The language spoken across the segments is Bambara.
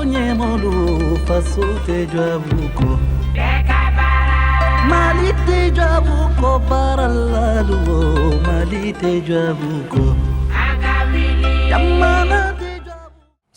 Ɲɛmɔlu faso tɛ jɔ abu kɔ Mali tɛ jɔ abu kɔ baara la lu Mali tɛ jɔ abu kɔ jamana tɛ jɔ.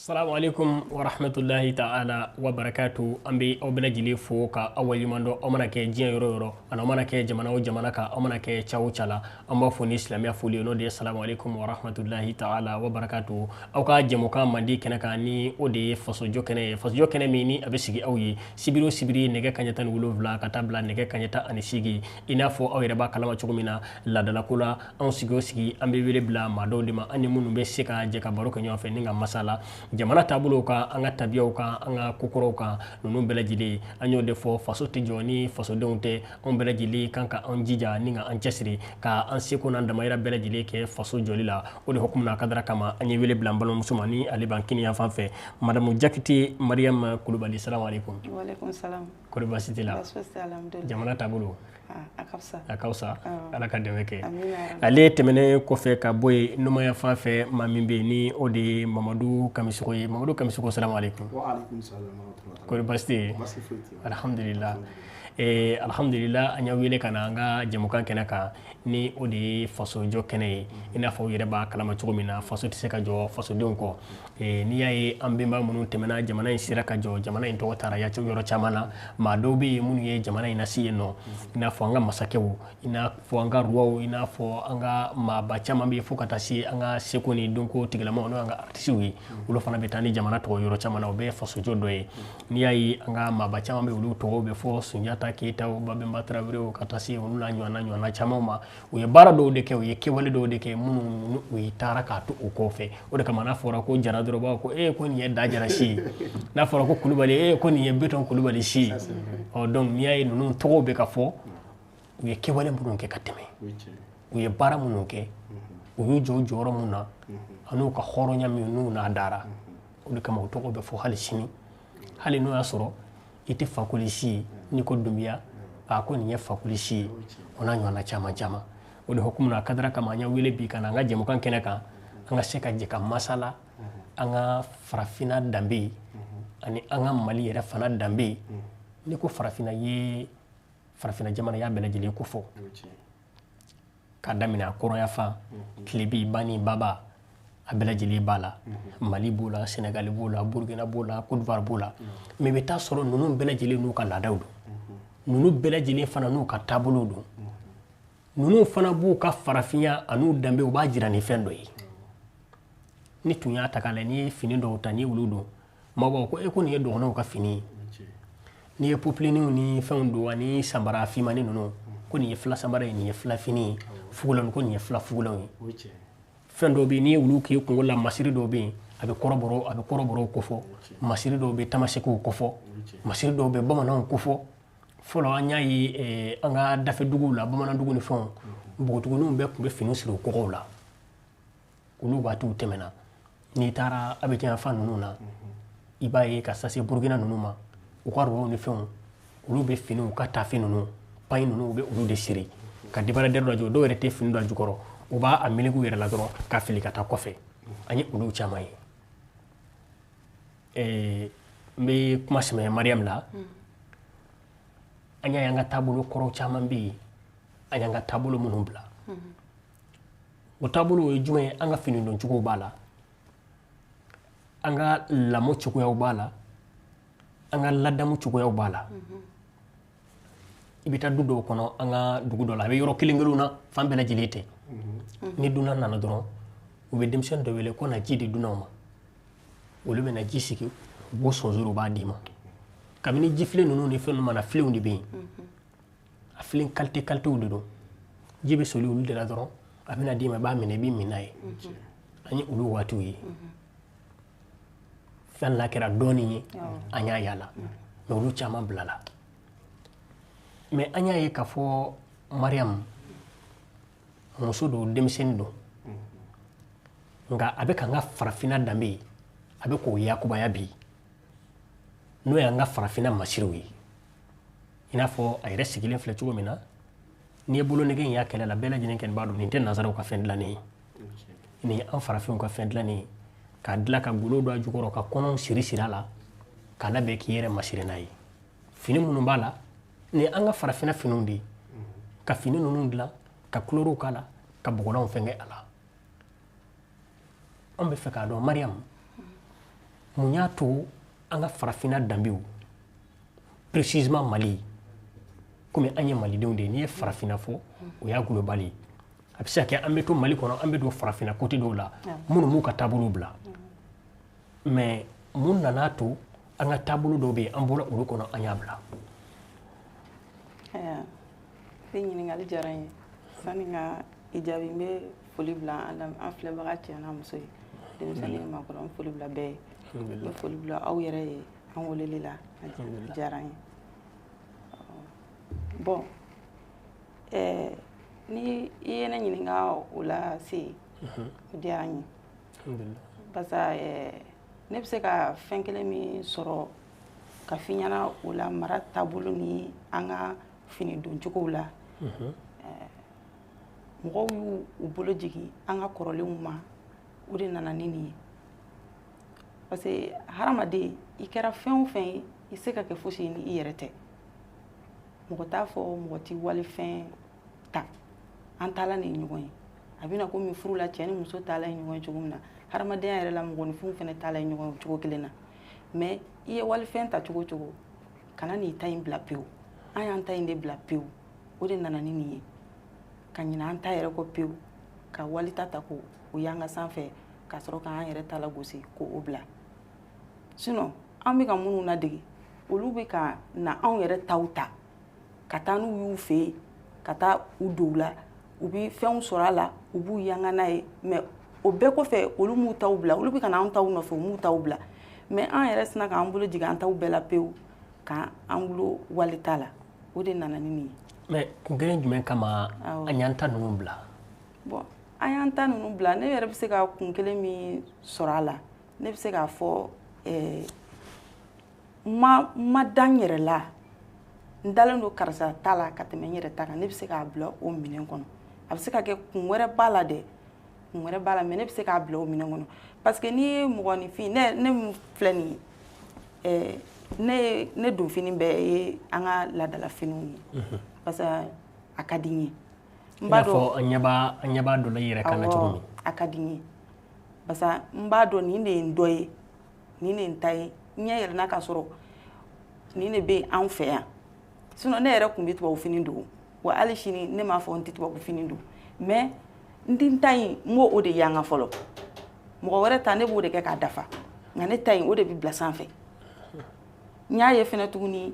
Salamu alaikum wa rahmatullahi ta'ala wa barakatu. An bɛ aw bɛɛ lajɛlen fo ka aw waleɲuman dɔn. Aw mana kɛ diɲɛ yɔrɔ o yɔrɔ, ani aw mana kɛ jamana o jamana kan, aw mana kɛ ca o ca la, an b'a fɔ ni silamɛya foli ye, n'o de ye salamu alaikum wa rahmatullahi ta'ala wa barakatu. Aw ka jɛmukan mandi kɛnɛ kan, ni o de ye fasojɔ kɛnɛ ye, fasojɔ kɛnɛ min ni a bɛ sigi aw ye sibiri o sibiri nɛgɛ kaɲɛ 17 ka taa bila nɛgɛ kaɲɛ 18. I n'a fɔ aw yɛrɛ b'a kalama cogo min na, laadalako la, anw sigi o sigi, an bɛ wele bila maa dɔw de ma, an ni minnu bɛ se ka jɛ ka baro kɛ ɲɔgɔn fɛ ni ka masala jamana taabolow kan, an ka tabiyaw kan, an ka kokɔrɔw kan. Ninnu bɛɛ lajɛlen, an y'o de fɔ, faso tɛ jɔ ni fasodenw tɛ. Anw bɛɛ lajɛlen kan ka an jija ni ka an cɛsiri ka an seko n'an damayira bɛɛ lajɛlen kɛ faso jɔli la. O de hukumu n'a kadara kama, an ye wele bila an balimamuso ma, ni ale b'an kini yan fan fɛ, madamu Jakite Mariam Kulubali. Salamu alaikum. Waalaikum salam. Kɔri baasi t'i la? Baasi fosi tɛ, alhamdulillah. Jamana taabolo? Ah, a ka fisa. A ka fisa. Awɔ. Ala ka dɛmɛ kɛ. Amina ya Rabbi. Ale tɛmɛnen kɔfɛ ka bɔ yen, numanya fan fɛ, maa min bɛ yen, ni o de ye Mamadu Kamisogo ye. Mamadu Kamisogo, salamu alaikum. Wa alaikum salam wa rahmatullahi. Kɔri baasi tɛ yen? Baasi foyi tɛ yen. Alhamdulillah. Alhamdulillah, an y'a wele ka na an ka jɛmukan kɛnɛ kan, ni o de ye fasojɔ kɛnɛ ye. I n'a fɔ aw yɛrɛ b'a kalama cogo min na, faso tɛ se ka jɔ fasodenw kɔ. N'i y'a ye an bɛnba minnu tɛmɛna, jamana in sera ka jɔ, jamana in tɔgɔ taara yɔrɔ caman na, maa dɔw bɛ yen minnu ye jamana in lase yen nɔ, i n'a fɔ an ka masakɛw, i n'a fɔ an ka ruwaw, i n'a fɔ an ka maaba caman bɛ yen, fo ka taa se an ka seko ni dɔnko tigilamaw, n'o y'an ka artisiw ye. Olu fana bɛ taa ni jamana tɔgɔ yɔrɔ caman na, o bɛɛ ye fasojɔ dɔ ye. N'i y'a ye an ka maaba caman bɛ yen, olu tɔgɔw bɛ fɔ, Sunjata Keyitaw, Babɛnba Tarawelew, ka taa se olu n'a ɲɔgɔnna caman ma, u ye baara dɔw de kɛ, u ye kɛwale dɔw de kɛ minnu u ye taara k'a to u kɔfɛ. O de kama n'a fɔra ko Jara dɔrɔn, u b'a fɔ ko ee, ko nin ye Da Jara si ye. N'a fɔra ko Kulubali, ee, ko nin ye Bitɔn Kulubali si ye. Ɔ donc, n'i y'a ye ninnu tɔgɔw bɛ ka fɔ, u ye kɛwale minnu kɛ ka tɛmɛ, u ye baara minnu kɛ, u y'u jɔ u jɔyɔrɔ mun na, an'u ka hɔrɔnya min n'u n'a dara, o de kama u tɔgɔ bɛ fɔ hali sini. Hali n'o y'a sɔrɔ i tɛ Fakoli si ye, n'i ko Dunbiya, a ko nin ye Fakoli si ye, o n'a ɲɔgɔnna caman caman. O de hukumu n'a kadara kama, an y'a wele bi ka na an ka jɛmukan kɛnɛ kan, an ka se ka jɛ ka masala an ka farafinna danbe ani an ka Mali yɛrɛ fana danbe. N'i ko farafinna ye farafinna jamana y'a bɛɛ lajɛlen ko fɔ, k'a daminɛ a kɔrɔnya fan, tilebi, bani, baba, a bɛɛ lajɛlen b'a la. Mali b'o la, Senegali b'o la, Burukina b'o la, Côte d'Ivoire b'o la. Mais i bɛ taa sɔrɔ ninnu bɛɛ lajɛlen n'u ka laadaw don, ninnu bɛɛ lajɛlen fana n'u ka taabolow don, ninnu fana b'u ka farafinya an'u danbe, u b'a jira ni fɛn dɔ ye. Ni tun y'a ta k'a lajɛ, n'i ye fini dɔw ta, n'i y'olu don, maaw b'a fɔ ko e, ko nin ye dɔgɔnɔw ka fini ye. N'i ye popiliniw ni fɛnw don ani samara finmani ninnu, ko nin ye fila samara ye, nin ye fila fini ye, fugulanw, ko nin ye fila fugulanw ye. Fɛn dɔw bɛ yen, n'i ye olu k'i kunkolo la, masiri dɔw bɛ yen, a bɛ kɔrɔbɔrɔw kofɔ, masiri dɔw bɛ tamasɛkiw kofɔ, masiri dɔw bɛ bamananw kofɔ. Fɔlɔ an y'a ye an ka dafɛduguw la, bamanandugu ni fɛnw, npogotigininw bɛɛ tun bɛ fini siri u kɔgɔw la. Olu waatiw tɛmɛna. N'i taara Abidjan fan ninnu na, i b'a ye ka se Burukina ninnu ma, u ka ruwaw ni fɛnw, olu bɛ finiw ka taafe ninnu, pagne ninnu, u bɛ olu de siri ka débardeur dɔ jɔ. Dɔw yɛrɛ tɛ fini don a jukɔrɔ, u b'a a meleke u yɛrɛ la dɔrɔn ka fili ka taa kɔfɛ. An ye olu caman ye. N bɛ kuma sɛmɛ Mariam la. An y'a ye an ka taabolo kɔrɔ caman bɛ yen, an y'an ka taabolo minnu bila. O taabolo ye jumɛn ye? An ka fini don cogow b'a la, an ka lamɔ cogoyaw b'a la, an ka ladamu cogoyaw b'a la. I bɛ taa du dɔw kɔnɔ, an ka dugu dɔ la, a bɛ yɔrɔ kelen kelenw na, fan bɛɛ lajɛlen tɛ. Ni dunan nana dɔrɔn, u bɛ denmisɛnnin dɔ wele ko na ji di dunanw ma. Olu bɛ na ji sigi, u b'o sɔnsori, u b'a d'i ma. Kabini jifilen ninnu ni fɛn ninnu mana, filenw de bɛ yen, a filen qualité qualitéw de don. Ji bɛ soli olu de la dɔrɔn, a bɛna d'i ma, i b'a minɛ, i b'i min n'a ye. An ye olu waatiw ye. Fɛn n'a kɛra dɔɔnin ye, an y'a yala, mais olu caman bilala. Mais an y'a ye k'a fɔ Mariam muso don, denmisɛnnin don, nka a bɛ k'an ka farafinna danbe ye, a bɛ k'o yakubaya bi, n'o y'an ka farafinna masiriw ye. I n'a fɔ a yɛrɛ sigilen filɛ cogo min na, n'i ye bolonɛgɛ in y'a kɛlɛ la, bɛɛ lajɛlen kɛni b'a dɔn nin tɛ nanzaraw ka fɛn dilannen ye, nin ye an farafinw ka fɛn dilannen ye, k'a dilan ka golo don a jukɔrɔ, ka kɔnɔw siri siri a la. k'a labɛn k'i yɛrɛ masiri n'a ye. Fini minnu b'a la, nin ye an ka farafinna finiw de ye, ka fini ninnu dilan, ka couleurs k'a la, ka bɔgɔlanw fɛnkɛ a la. An bɛ fɛ k'a dɔn, Mariam, mun y'a to an ka farafinna danbew, précisément Mali, komi an ye malidenw de ye, n'i ye farafinna fɔ, o y'a global ye. A bɛ se ka kɛ an bɛ to Mali kɔnɔ, an bɛ don farafinna côté dɔw la minnu m'u ka taabolo bila, mais mun nana to an ka taabolo dɔw bɛ yen, an bɔra olu kɔnɔ, an y'a bila? Ayiwa, i ɲininkali diyara n ye. Sani n ka i jaabi, n bɛ foli bila an filɛbaga cɛ n'a muso ye, denmisɛnnin ni maakɔrɔ, n foli bila bɛɛ ye. N bɛ foli bila aw yɛrɛ ye an weleli la, a diyara n ye. Bon, ni i ye ne ɲininka o la se, o diyara n ye, parce que ne bɛ se ka fɛn kelen min sɔrɔ ka f'i ɲɛna o la, mara taabolo ni an ka fini doncogow la, mɔgɔw y'u u bolo jigin an ka kɔrɔlenw ma, o de nana ni nin ye. Parce que hadamaden, i kɛra fɛn o fɛn ye, i se ka kɛ fosi ye ni i yɛrɛ tɛ. Mɔgɔ t'a fɔ mɔgɔ t'i walifɛn ta, an taala ni ɲɔgɔn ye. A bɛna komi furu la, cɛ ni muso taala ye ɲɔgɔn ye cogo min na, hadamadenya yɛrɛ la, mɔgɔninfinw fana taala ye ɲɔgɔn ye o cogo kelen na. Mais i ye walifɛn ta cogo o cogo, kana n'i ta in bila pewu. An y'an ta in de bila pewu, o de nana ni nin ye, ka ɲinɛ an ta yɛrɛ kɔ pewu, ka walita ta ko o y'an ka sanfɛ, ka sɔrɔ k'an yɛrɛ ta lagosi k'o bila. Sinon an bɛ ka minnu ladege, olu bɛ ka na anw yɛrɛ taw ta ka taa n'u y'u fɛ yen, ka taa u don u la, u bɛ fɛnw sɔrɔ a la, u b'u yanga n'a ye. Mais o bɛɛ kɔfɛ, olu m'u taw bila, olu bɛ ka na anw taw nɔfɛ, u m'u taw bila. Mais an yɛrɛ sina k'an bolo jigin an taw bɛɛ la pewu, k'an bolo walita la, o de nana ni nin ye. Mais kun kelen jumɛn kama an y'an ta ninnu bila? Bon, an y'an ta ninnu bila, ne yɛrɛ bɛ se ka kun kelen min sɔrɔ a la, ne bɛ se k'a fɔ ma da n yɛrɛ la, n dalen don karisa ta la ka tɛmɛ n yɛrɛ ta kan. Ne bɛ se k'a bila o minɛn kɔnɔ. A bɛ se ka kɛ kun wɛrɛ b'a la dɛ, kun wɛrɛ b'a la, mais ne bɛ se k'a bila o minɛn kɔnɔ, parce que n'i ye mɔgɔninfin, ne min filɛ nin ye, ne donfini bɛɛ ye an ka laadalafiniw ye, parce que a ka di n ye. N b'a dɔn, an ɲɛ b'a dɔ la i yɛrɛ kan na cogo min. A ka di n ye, parce que n b'a dɔn nin de ye n dɔ ye, nin de ye n ta ye. N ɲɛ yɛlɛnna k'a sɔrɔ nin de bɛ anw fɛ yan. Sinon ne yɛrɛ tun bɛ tubabu fini don, wa hali sini ne m'a fɔ n tɛ tubabu fini don, mais n tɛ n ta in, n b'o o de yanga fɔlɔ. Mɔgɔ wɛrɛ ta, ne b'o de kɛ k'a dafa, nka ne ta in, o de bɛ bila sanfɛ. N y'a ye fɛnɛ tuguni,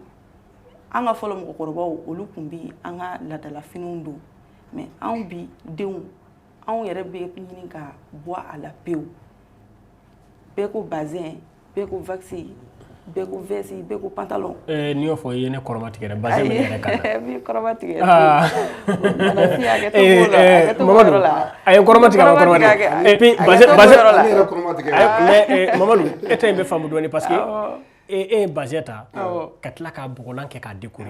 an ka fɔlɔ mɔgɔkɔrɔbaw, olu tun bɛ an ka laadalafiniw don, mais anw bi denw, anw yɛrɛ bɛ ɲini ka bɔ a la pewu. Bɛɛ ko bazin, bɛɛ ko waxi, bɛɛ ko veste, bɛɛ ko pantalon. N'i y'o fɔ, i ye ne kɔrɔma tigɛ dɛ, bazin bɛ ne yɛrɛ kan na. N b'i kɔrɔma tigɛ. Mamadu, a ye n kɔrɔma tigɛ, a ma kɔrɔma tigɛ. Et puis bazin, mais Mamadu, e ta in bɛ faamu dɔɔnin, parce que e ye bazin ta ka tila k'a bɔgɔlan kɛ k'a décorer,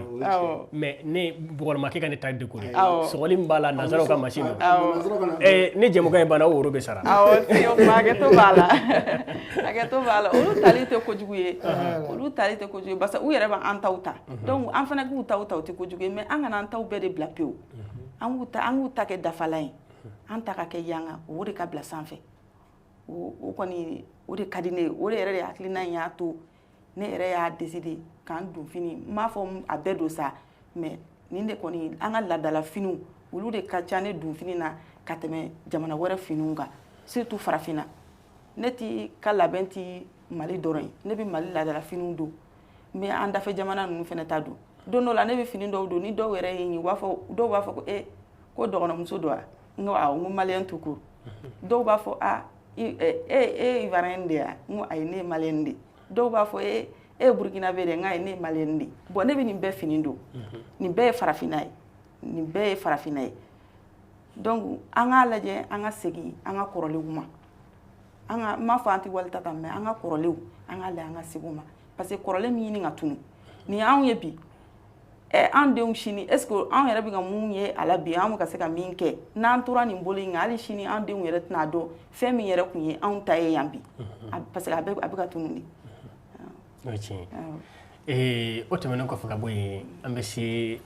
mais ne bɔgɔlan ma kɛ ka ne ta décorer. Sɔgɔli min b'a la, nanzaraw ka machine don. Ni jɛmukan in banna, o woro bɛ sara. Awɔ, hakɛto b'a la, hakɛto b'a la. Olu tali tɛ kojugu ye, olu tali tɛ kojugu ye, parce que u yɛrɛ b'an taw ta, donc an fana k'u taw ta, o tɛ kojugu ye. Mais an kana an taw bɛɛ de bila pewu. An k'u ta kɛ dafalan ye, an ta ka kɛ yanga, o de ka bila sanfɛ. O kɔni, o de ka di ne ye, o de yɛrɛ de hakilina in y'a to ne yɛrɛ y'a décidé k'an don fini. N m'a fɔ a bɛɛ don sa, mais nin de kɔni, an ka laadala finiw, olu de ka ca ne donfini na ka tɛmɛ jamana wɛrɛ finiw kan, surtout farafinna. Ne ti ka labɛn ti Mali dɔrɔn ye, ne bɛ Mali laadala finiw don, n bɛ an dafɛ jamana ninnu fana ta don. Don dɔ la, ne bɛ fini dɔw don, ni dɔw yɛrɛ ye n ye, u b'a fɔ, dɔw b'a fɔ ko e ko dɔgɔnɔmuso don wa? N ko awɔ, n ko malien tout court. Dɔw b'a fɔ a e e ye ivoirien de ye wa? N ko ayi, ne ye malien de ye. Dɔw b'a fɔ e e ye burkinabé de ye? N ko ayi, ne ye malien de ye. Bon, ne bɛ nin bɛɛ fini don, nin bɛɛ ye farafinna ye, nin bɛɛ ye farafinna ye. Donc an k'a lajɛ, an ka segin an ka kɔrɔlenw ma. An ka, n m'a fɔ an tɛ walita ta, mais an ka kɔrɔlenw, an k'a lajɛ an ka segin u ma, parce que kɔrɔlen min ɲini ka tunu, nin y'anw ye bi, ɛ an denw sini, est ce que anw yɛrɛ bɛ ka mun ye a la bi, an bɛ ka se ka min kɛ? N'an tora nin bolo in kan, hali sini an denw yɛrɛ tɛna dɔn fɛn min yɛrɛ tun ye anw ta ye yan bi, parce que a bɛ ka tunu de. O ye tiɲɛ ye. O tɛmɛnen kɔfɛ ka bɔ yen, an bɛ se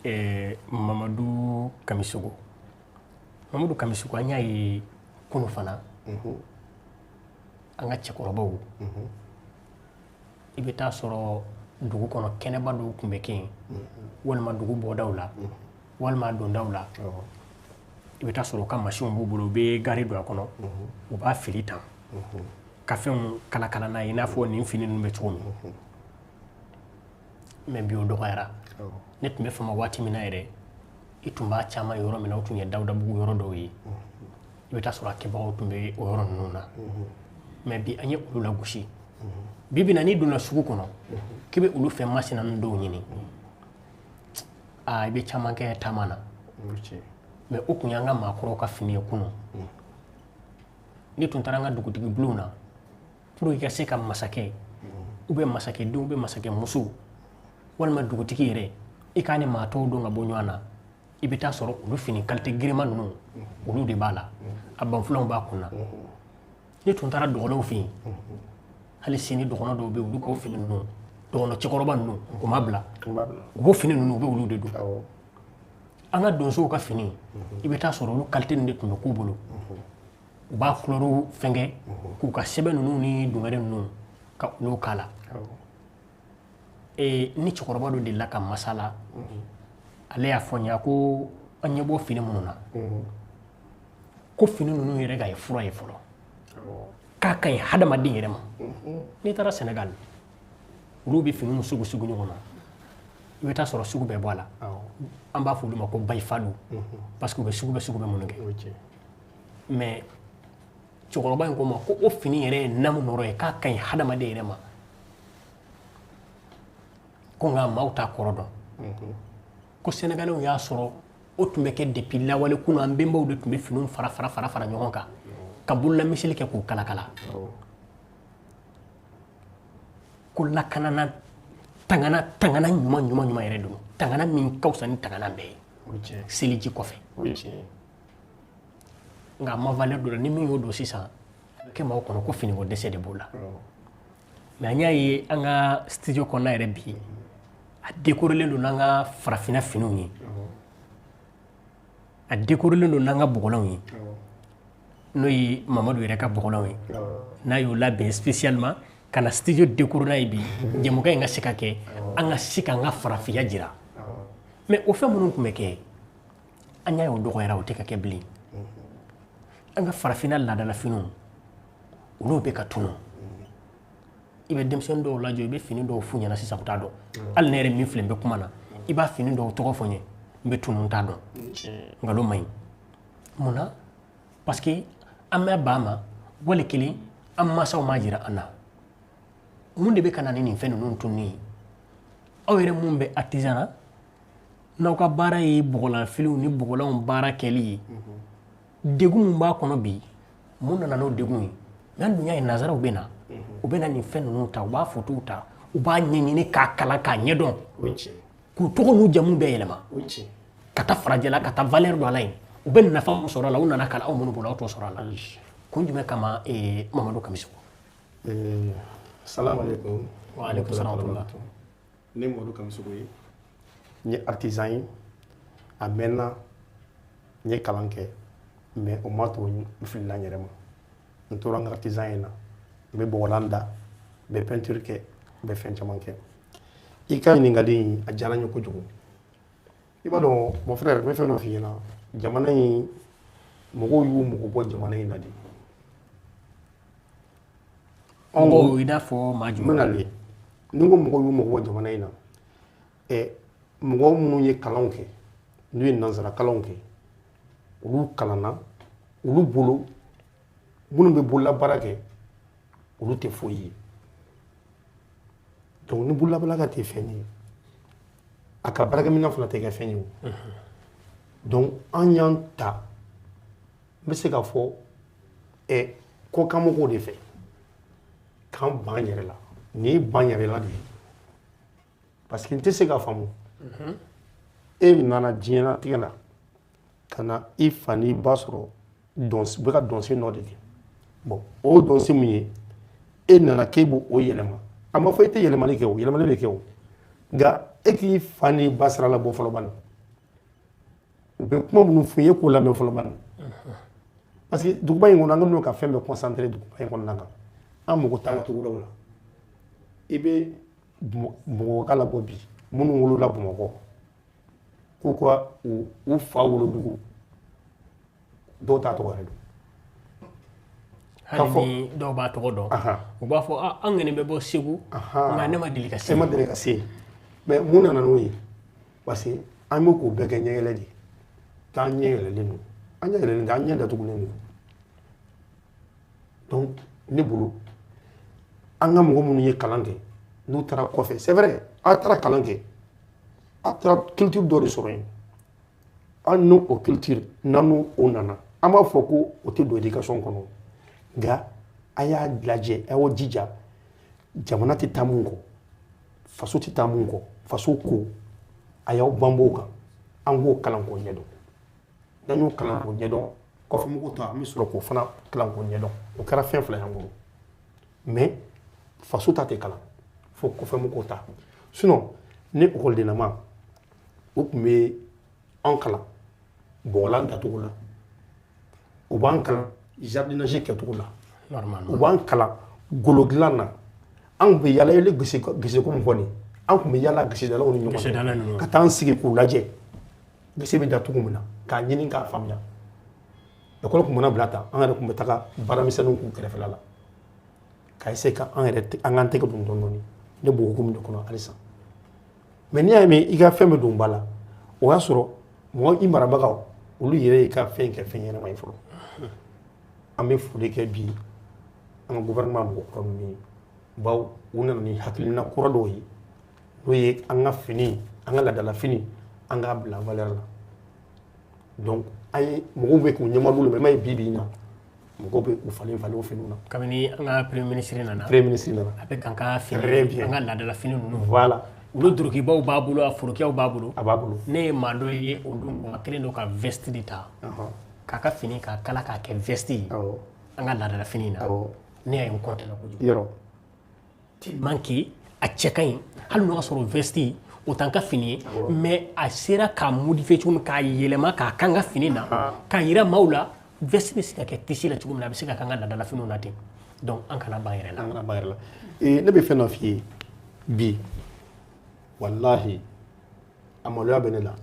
Mamadu Kamisogo. Mamadu Kamisogo, an y'a ye kunun fana, an ka cɛkɔrɔbaw, i bɛ taa sɔrɔ dugu kɔnɔ kɛnɛba dɔw tun bɛ kɛ yen, walima dugu bɔdaw la, walima dondaw la, i bɛ taa sɔrɔ u ka masinw b'u bolo, u bɛ gari don a kɔnɔ, u b'a fili tan ka fɛnw kalakala n'a ye, i n'a fɔ nin fini ninnu bɛ cogo min. Mais bi o dɔgɔyara. Ne tun bɛ fama waati min na yɛrɛ, i tun b'a caman yɔrɔ min na, o tun ye Dawudabugu yɔrɔ dɔw ye, i bɛ taa sɔrɔ a kɛbagaw tun bɛ o yɔrɔ ninnu na. Mais bi an ye olu lagosi. Bi bi na, n'i donna sugu kɔnɔ k'i bɛ olu fɛn masina ninnu dɔw ɲini, aa, i bɛ caman kɛ taama na. Mais o tun y'an ka maakɔrɔw ka fini ye kunun. N'i tun taara an ka dugutigi bulonw na, pour que i ka se ka masakɛ ou bien masakɛdenw ou bien masakɛmuso walima dugutigi yɛrɛ, i k'a ni maa tɔw dɔn ka bɔ ɲɔgɔn na, i bɛ taa sɔrɔ olu fini qualité giriman ninnu, olu de b'a la, a banfulaw b'a kun na. N'i tun taara dɔgɔnɔw fɛ yen, hali sini dɔgɔnɔ dɔw bɛ yen, olu k'o fini ninnu, dɔgɔnɔ cɛkɔrɔba ninnu, u ma bila, u b'o fini ninnu, u bɛ olu de don. An ka donsow ka fini, i bɛ taa sɔrɔ olu qualité ninnu de tun bɛ k'u bolo, u b'a couleur fɛnkɛ k'u ka sɛbɛn ninnu ni dungɛrɛ ninnu ka olu k'a la. Ni cɛkɔrɔba dɔ delila ka masala, ale y'a fɔ n ye ko an ɲɛ bɔ fini minnu na, ko fini ninnu yɛrɛ ka ye fura ye fɔlɔ, k'a ka ɲi hadamaden yɛrɛ ma. N'i taara Sénégal, olu bɛ finiw sugu sugu ɲɔgɔn na, i bɛ taa sɔrɔ sugu bɛɛ bɔ a la. An b'a fɔ olu ma ko bayifalu, parce que u bɛ sugu bɛɛ sugu bɛɛ minnu kɛ. Mais cɛkɔrɔba in ko ma ko o fini yɛrɛ ye namu nɔrɔ ye, k'a ka ɲi hadamaden yɛrɛ ma, ko nka maaw t'a kɔrɔ dɔn. Ko Sénégalais y'a sɔrɔ o tun bɛ kɛ depuis lawale kunun, an bɛnbaw de tun bɛ finiw fara fara fara fara ɲɔgɔn kan ka bololamiseli kɛ k'u kalakala, ko lakanana tangana, tangana ɲuman ɲuman ɲuman yɛrɛ don, tangana min ka fisa ni tangana bɛɛ ye seliji kɔfɛ. Nka a ma valeur dɔ la, ni min y'o don sisan, a bɛ kɛ maaw kɔnɔ ko finiko dɛsɛ de b'o la. Mais an y'a ye an ka studio kɔnɔna yɛrɛ bi, a décorelen don n'an ka farafinna finiw ye, a décorelen don n'an ka bɔgɔlanw ye, n'o ye Mamadu yɛrɛ ka bɔgɔlanw ye, n'a y'o labɛn spécialement ka na studio décorer n'a ye bi, jɛmukan in ka se ka kɛ, an ka se k'an ka farafinya jira. Mais o fɛn minnu tun bɛ kɛ, an y'a ye o dɔgɔyara, o tɛ ka kɛ bilen. An ka farafinna laadalafiniw, olu bɛ ka tunun. I bɛ denmisɛnnin dɔw lajɔ, i bɛ fini dɔw f'u ɲɛna sisan, u t'a dɔn. Hali ne yɛrɛ min filɛ n bɛ kuma na, i b'a fini dɔw tɔgɔ fɔ n ye, n bɛ tunun, n t'a dɔn. Nkalon man ɲi. Mun na? Parce que an bɛ ban ma wali kelen, an mansaw m'a jira an na. Mun de bɛ ka na ni nin fɛn ninnu tununi ye? Aw yɛrɛ mun bɛ artisan na, n'aw ka baara ye bɔgɔlanfiniw ni bɔgɔlanw baara kɛli ye, degun mun b'a kɔnɔ bi, mun nana n'o degun ye? Mais an dun y'a ye nanzaraw bɛ na, u bɛ na nin fɛn ninnu ta, u b'a fotow ta, u b'a ɲɛɲini k'a kalan k'a ɲɛdɔn, k'u tɔgɔ n'u jamu bɛɛ yɛlɛma ka taa farajɛla, ka taa valeur don a la yen. U bɛ nafa min sɔrɔ a la, u nana kalan aw minnu bolo, aw t'o sɔrɔ a la. Kun jumɛn kama, Mamadu Kamisogo? Salamu aleykum. Wa aleykum salam. Ne Mamadu Kamisogo ye, n ye artisan ye, a mɛnna, n ye kalan kɛ, mais o ma to n filila n yɛrɛ ma. N tora n ka artisan in na, n bɛ bɔgɔlan da, n bɛ peinture kɛ, n bɛ fɛn caman kɛ. I ka ɲininkali in, a diyara n ye kojugu. I b'a dɔn, mon frère, n bɛ fɛn dɔ f'i ɲɛna. Jamana in, mɔgɔw y'u mago bɔ jamana in na de. Mɔgɔw, i n'a fɔ maa jumɛn? N bɛ nalen. Ni n ko mɔgɔw y'u mago bɔ jamana in na, mɔgɔ minnu ye kalanw kɛ, n'u ye nansara kalanw kɛ, olu kalanna, olu bolo minnu bɛ bololabaara kɛ, olu tɛ foyi ye. Donc ni bololabaara tɛ fɛn ye, a ka baarakɛminɛn fana tɛ kɛ fɛn ye o. Donc an y'an ta, n bɛ se k'a fɔ kɔkanmɔgɔw de fɛ k'an ban yɛrɛ la. Nin ye ban yɛrɛ la de ye, parce que n tɛ se k'a faamu. E nana diɲɛlatigɛ la ka na i fa n'i ba sɔrɔ u bɛ ka dɔnsen dɔ de kɛ. Bon, o dɔnsen mun ye, e nana k'e b'o yɛlɛma. A ma fɔ i tɛ yɛlɛmali kɛ o, yɛlɛmali bɛ kɛ o, nka e k'i fa ni ba sira labɔ fɔlɔ bani. U bɛ kuma minnu f'i ye, e k'o lamɛn fɔlɔ bani. Parce que duguba in kɔnɔ, an kɛlen don ka fɛn bɛɛ concentré duguba in kɔnɔna kan. An mago t'an ka togodaw la. I bɛ Bamakɔka labɔ bi, minnu wolola Bamakɔ, k'u ka u fa wolodugu, dɔw t'a tɔgɔ yɛrɛ dɔn. Hali ni dɔw b'a tɔgɔ dɔn, u b'a fɔ an kɔni bɛ bɔ Segu, nka ne ma deli ka se. E ma deli ka se. Mais mun nana n'o ye? Parce que an bɛ k'o bɛɛ kɛ ɲɛyɛlɛ de ye. K'an ɲɛ yɛlɛlen don, an ɲɛ yɛlɛlen tɛ, an ɲɛ datugulen don. Donc ne bolo, an ka mɔgɔ minnu ye kalan kɛ, n'u taara kɔfɛ, c'est vrai, aw taara kalan kɛ, aw taara culture dɔ de sɔrɔ yen. Hali n'o o culture n'an n'o o nana, an b'a fɔ ko o tɛ don éducation kɔnɔ, nka a y'a lajɛ, a y'aw jija, jamana tɛ taa mun kɔ, faso tɛ taa mun kɔ, faso ko a y'aw banbɔ o kan, an k'o kalan k'o ɲɛdɔn. N'an y'o kalan k'o ɲɛdɔn, kɔfɛmɔgɔw ta, an bɛ sɔrɔ k'o fana kalan k'o ɲɛdɔn. O kɛra fɛn fila y'an bolo. Mais faso ta tɛ kalan fo kɔfɛmɔgɔw ta. Sinon ne ekɔlidennama, o tun bɛ an kalan bɔgɔlan dacogo la, u b'an kalan jardinage kɛcogo la, u b'an kalan golo dilan na. An tun bɛ yala yɛlɛ geseko min fɔ nin, an tun bɛ yala gesedalaw ni ɲɔgɔn cɛ ka taa an sigi k'u lajɛ gese bɛ da cogo min na, k'a ɲini k'a faamuya. Ekɔli tun mana bila tan, an yɛrɛ tun bɛ taga baaramisɛnninw k'u kɛrɛfɛla la, ka essayer ka an yɛrɛ an k'an tɛgɛ don dɔɔnin dɔɔnin. Ne b'o hukumu de kɔnɔ halisa. Mais n'i y'a mɛn i ka fɛn bɛ don ba la, o y'a sɔrɔ mɔgɔ i marabagaw olu yɛrɛ y'i ka fɛn kɛ fɛn ɲɛnama ye fɔlɔ. An bɛ foli kɛ bi an ka gouvernement mɔgɔ kura ninnu ye, bawo u nana ni hakilina kura dɔw ye, n'o ye an ka fini, an ka laadala fini, an k'a bila valeur la. Donc an ye mɔgɔw bɛ k'u ɲɛma bolo, mais bi bi in na mɔgɔw bɛ k'u falen falen o finiw na. Kabini an ka premier ministre nana, premier ministre nana, a bɛ k'an ka fini, an ka laadala fini ninnu. Voilà. Olu dorokibaw b'a bolo, a forokiyaw b'a bolo. A b'a bolo. Ne ye maa dɔ ye o don, a kɛlen don ka veste de ta. K'a ka fini k'a kala k'a kɛ veste ye. An ka laadala fini na. Ne y'a ye, n content na kojugu. Yɔrɔ. Tellement que a cɛ ka ɲi, hali n'o y'a sɔrɔ veste o t'an ka fini ye, mais a sera k'a modifier cogo min, k'a yɛlɛma k'a k'an ka fini na, k'a yira maaw la veste bɛ se ka kɛ tissu la cogo min na, a bɛ se ka k'an ka laadala finiw na ten. Donc an kana ban yɛrɛ la. An kana ban yɛrɛ la. Ne bɛ fɛn dɔ f'i ye bi, walahi a maloya bɛ ne la,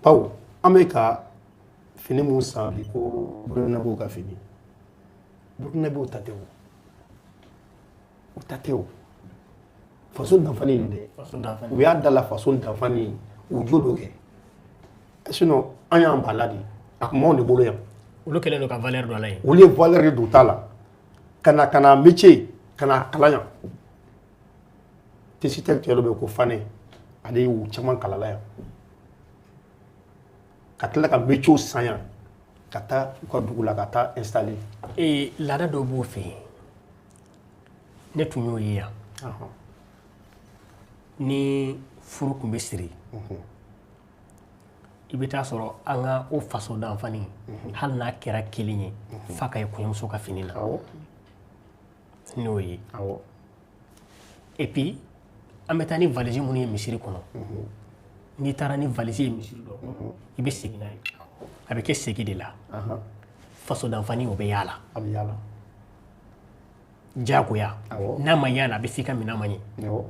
bawo an bɛ ka fini mun san bi ko Burkinabɛw ka fini, Burkinabɛw ta tɛ o, o ta tɛ o, faso danfani nin dɛ, u y'a da la faso danfani, u jo dɔ kɛ, sinon an y'an ba la de, a kun b'anw de bolo yan. Olu kɛlen don ka valeur don a la yen. Olu ye valeur de don ta la, ka na métier, ka na kalan yan. Tissu cɛ dɔ bɛ yen ko Fane, ale y'u caman kalala yan, ka tila ka métier san yan, ka taa u ka dugu la ka taa installer. Laada dɔw b'o fɛ yen, ne tun y'o ye yan. Ni furu tun bɛ siri, i bɛ taa sɔrɔ an ka o faso danfani, hali n'a kɛra kelen ye, f'a ka ye kɔɲɔmuso ka fini na. N'o ye. Et puis an bɛ taa ni valise minnu ye misiri kɔnɔ, n'i taara ni valise ye misiri dɔ kɔnɔ, i bɛ segin n'a ye, a bɛ kɛ segin de la. Faso danfani o bɛ y'a la. A bɛ y'a la. Diyagoya. N'a ma y'a la, a bɛ f'i ka minɛn ma ɲɛ.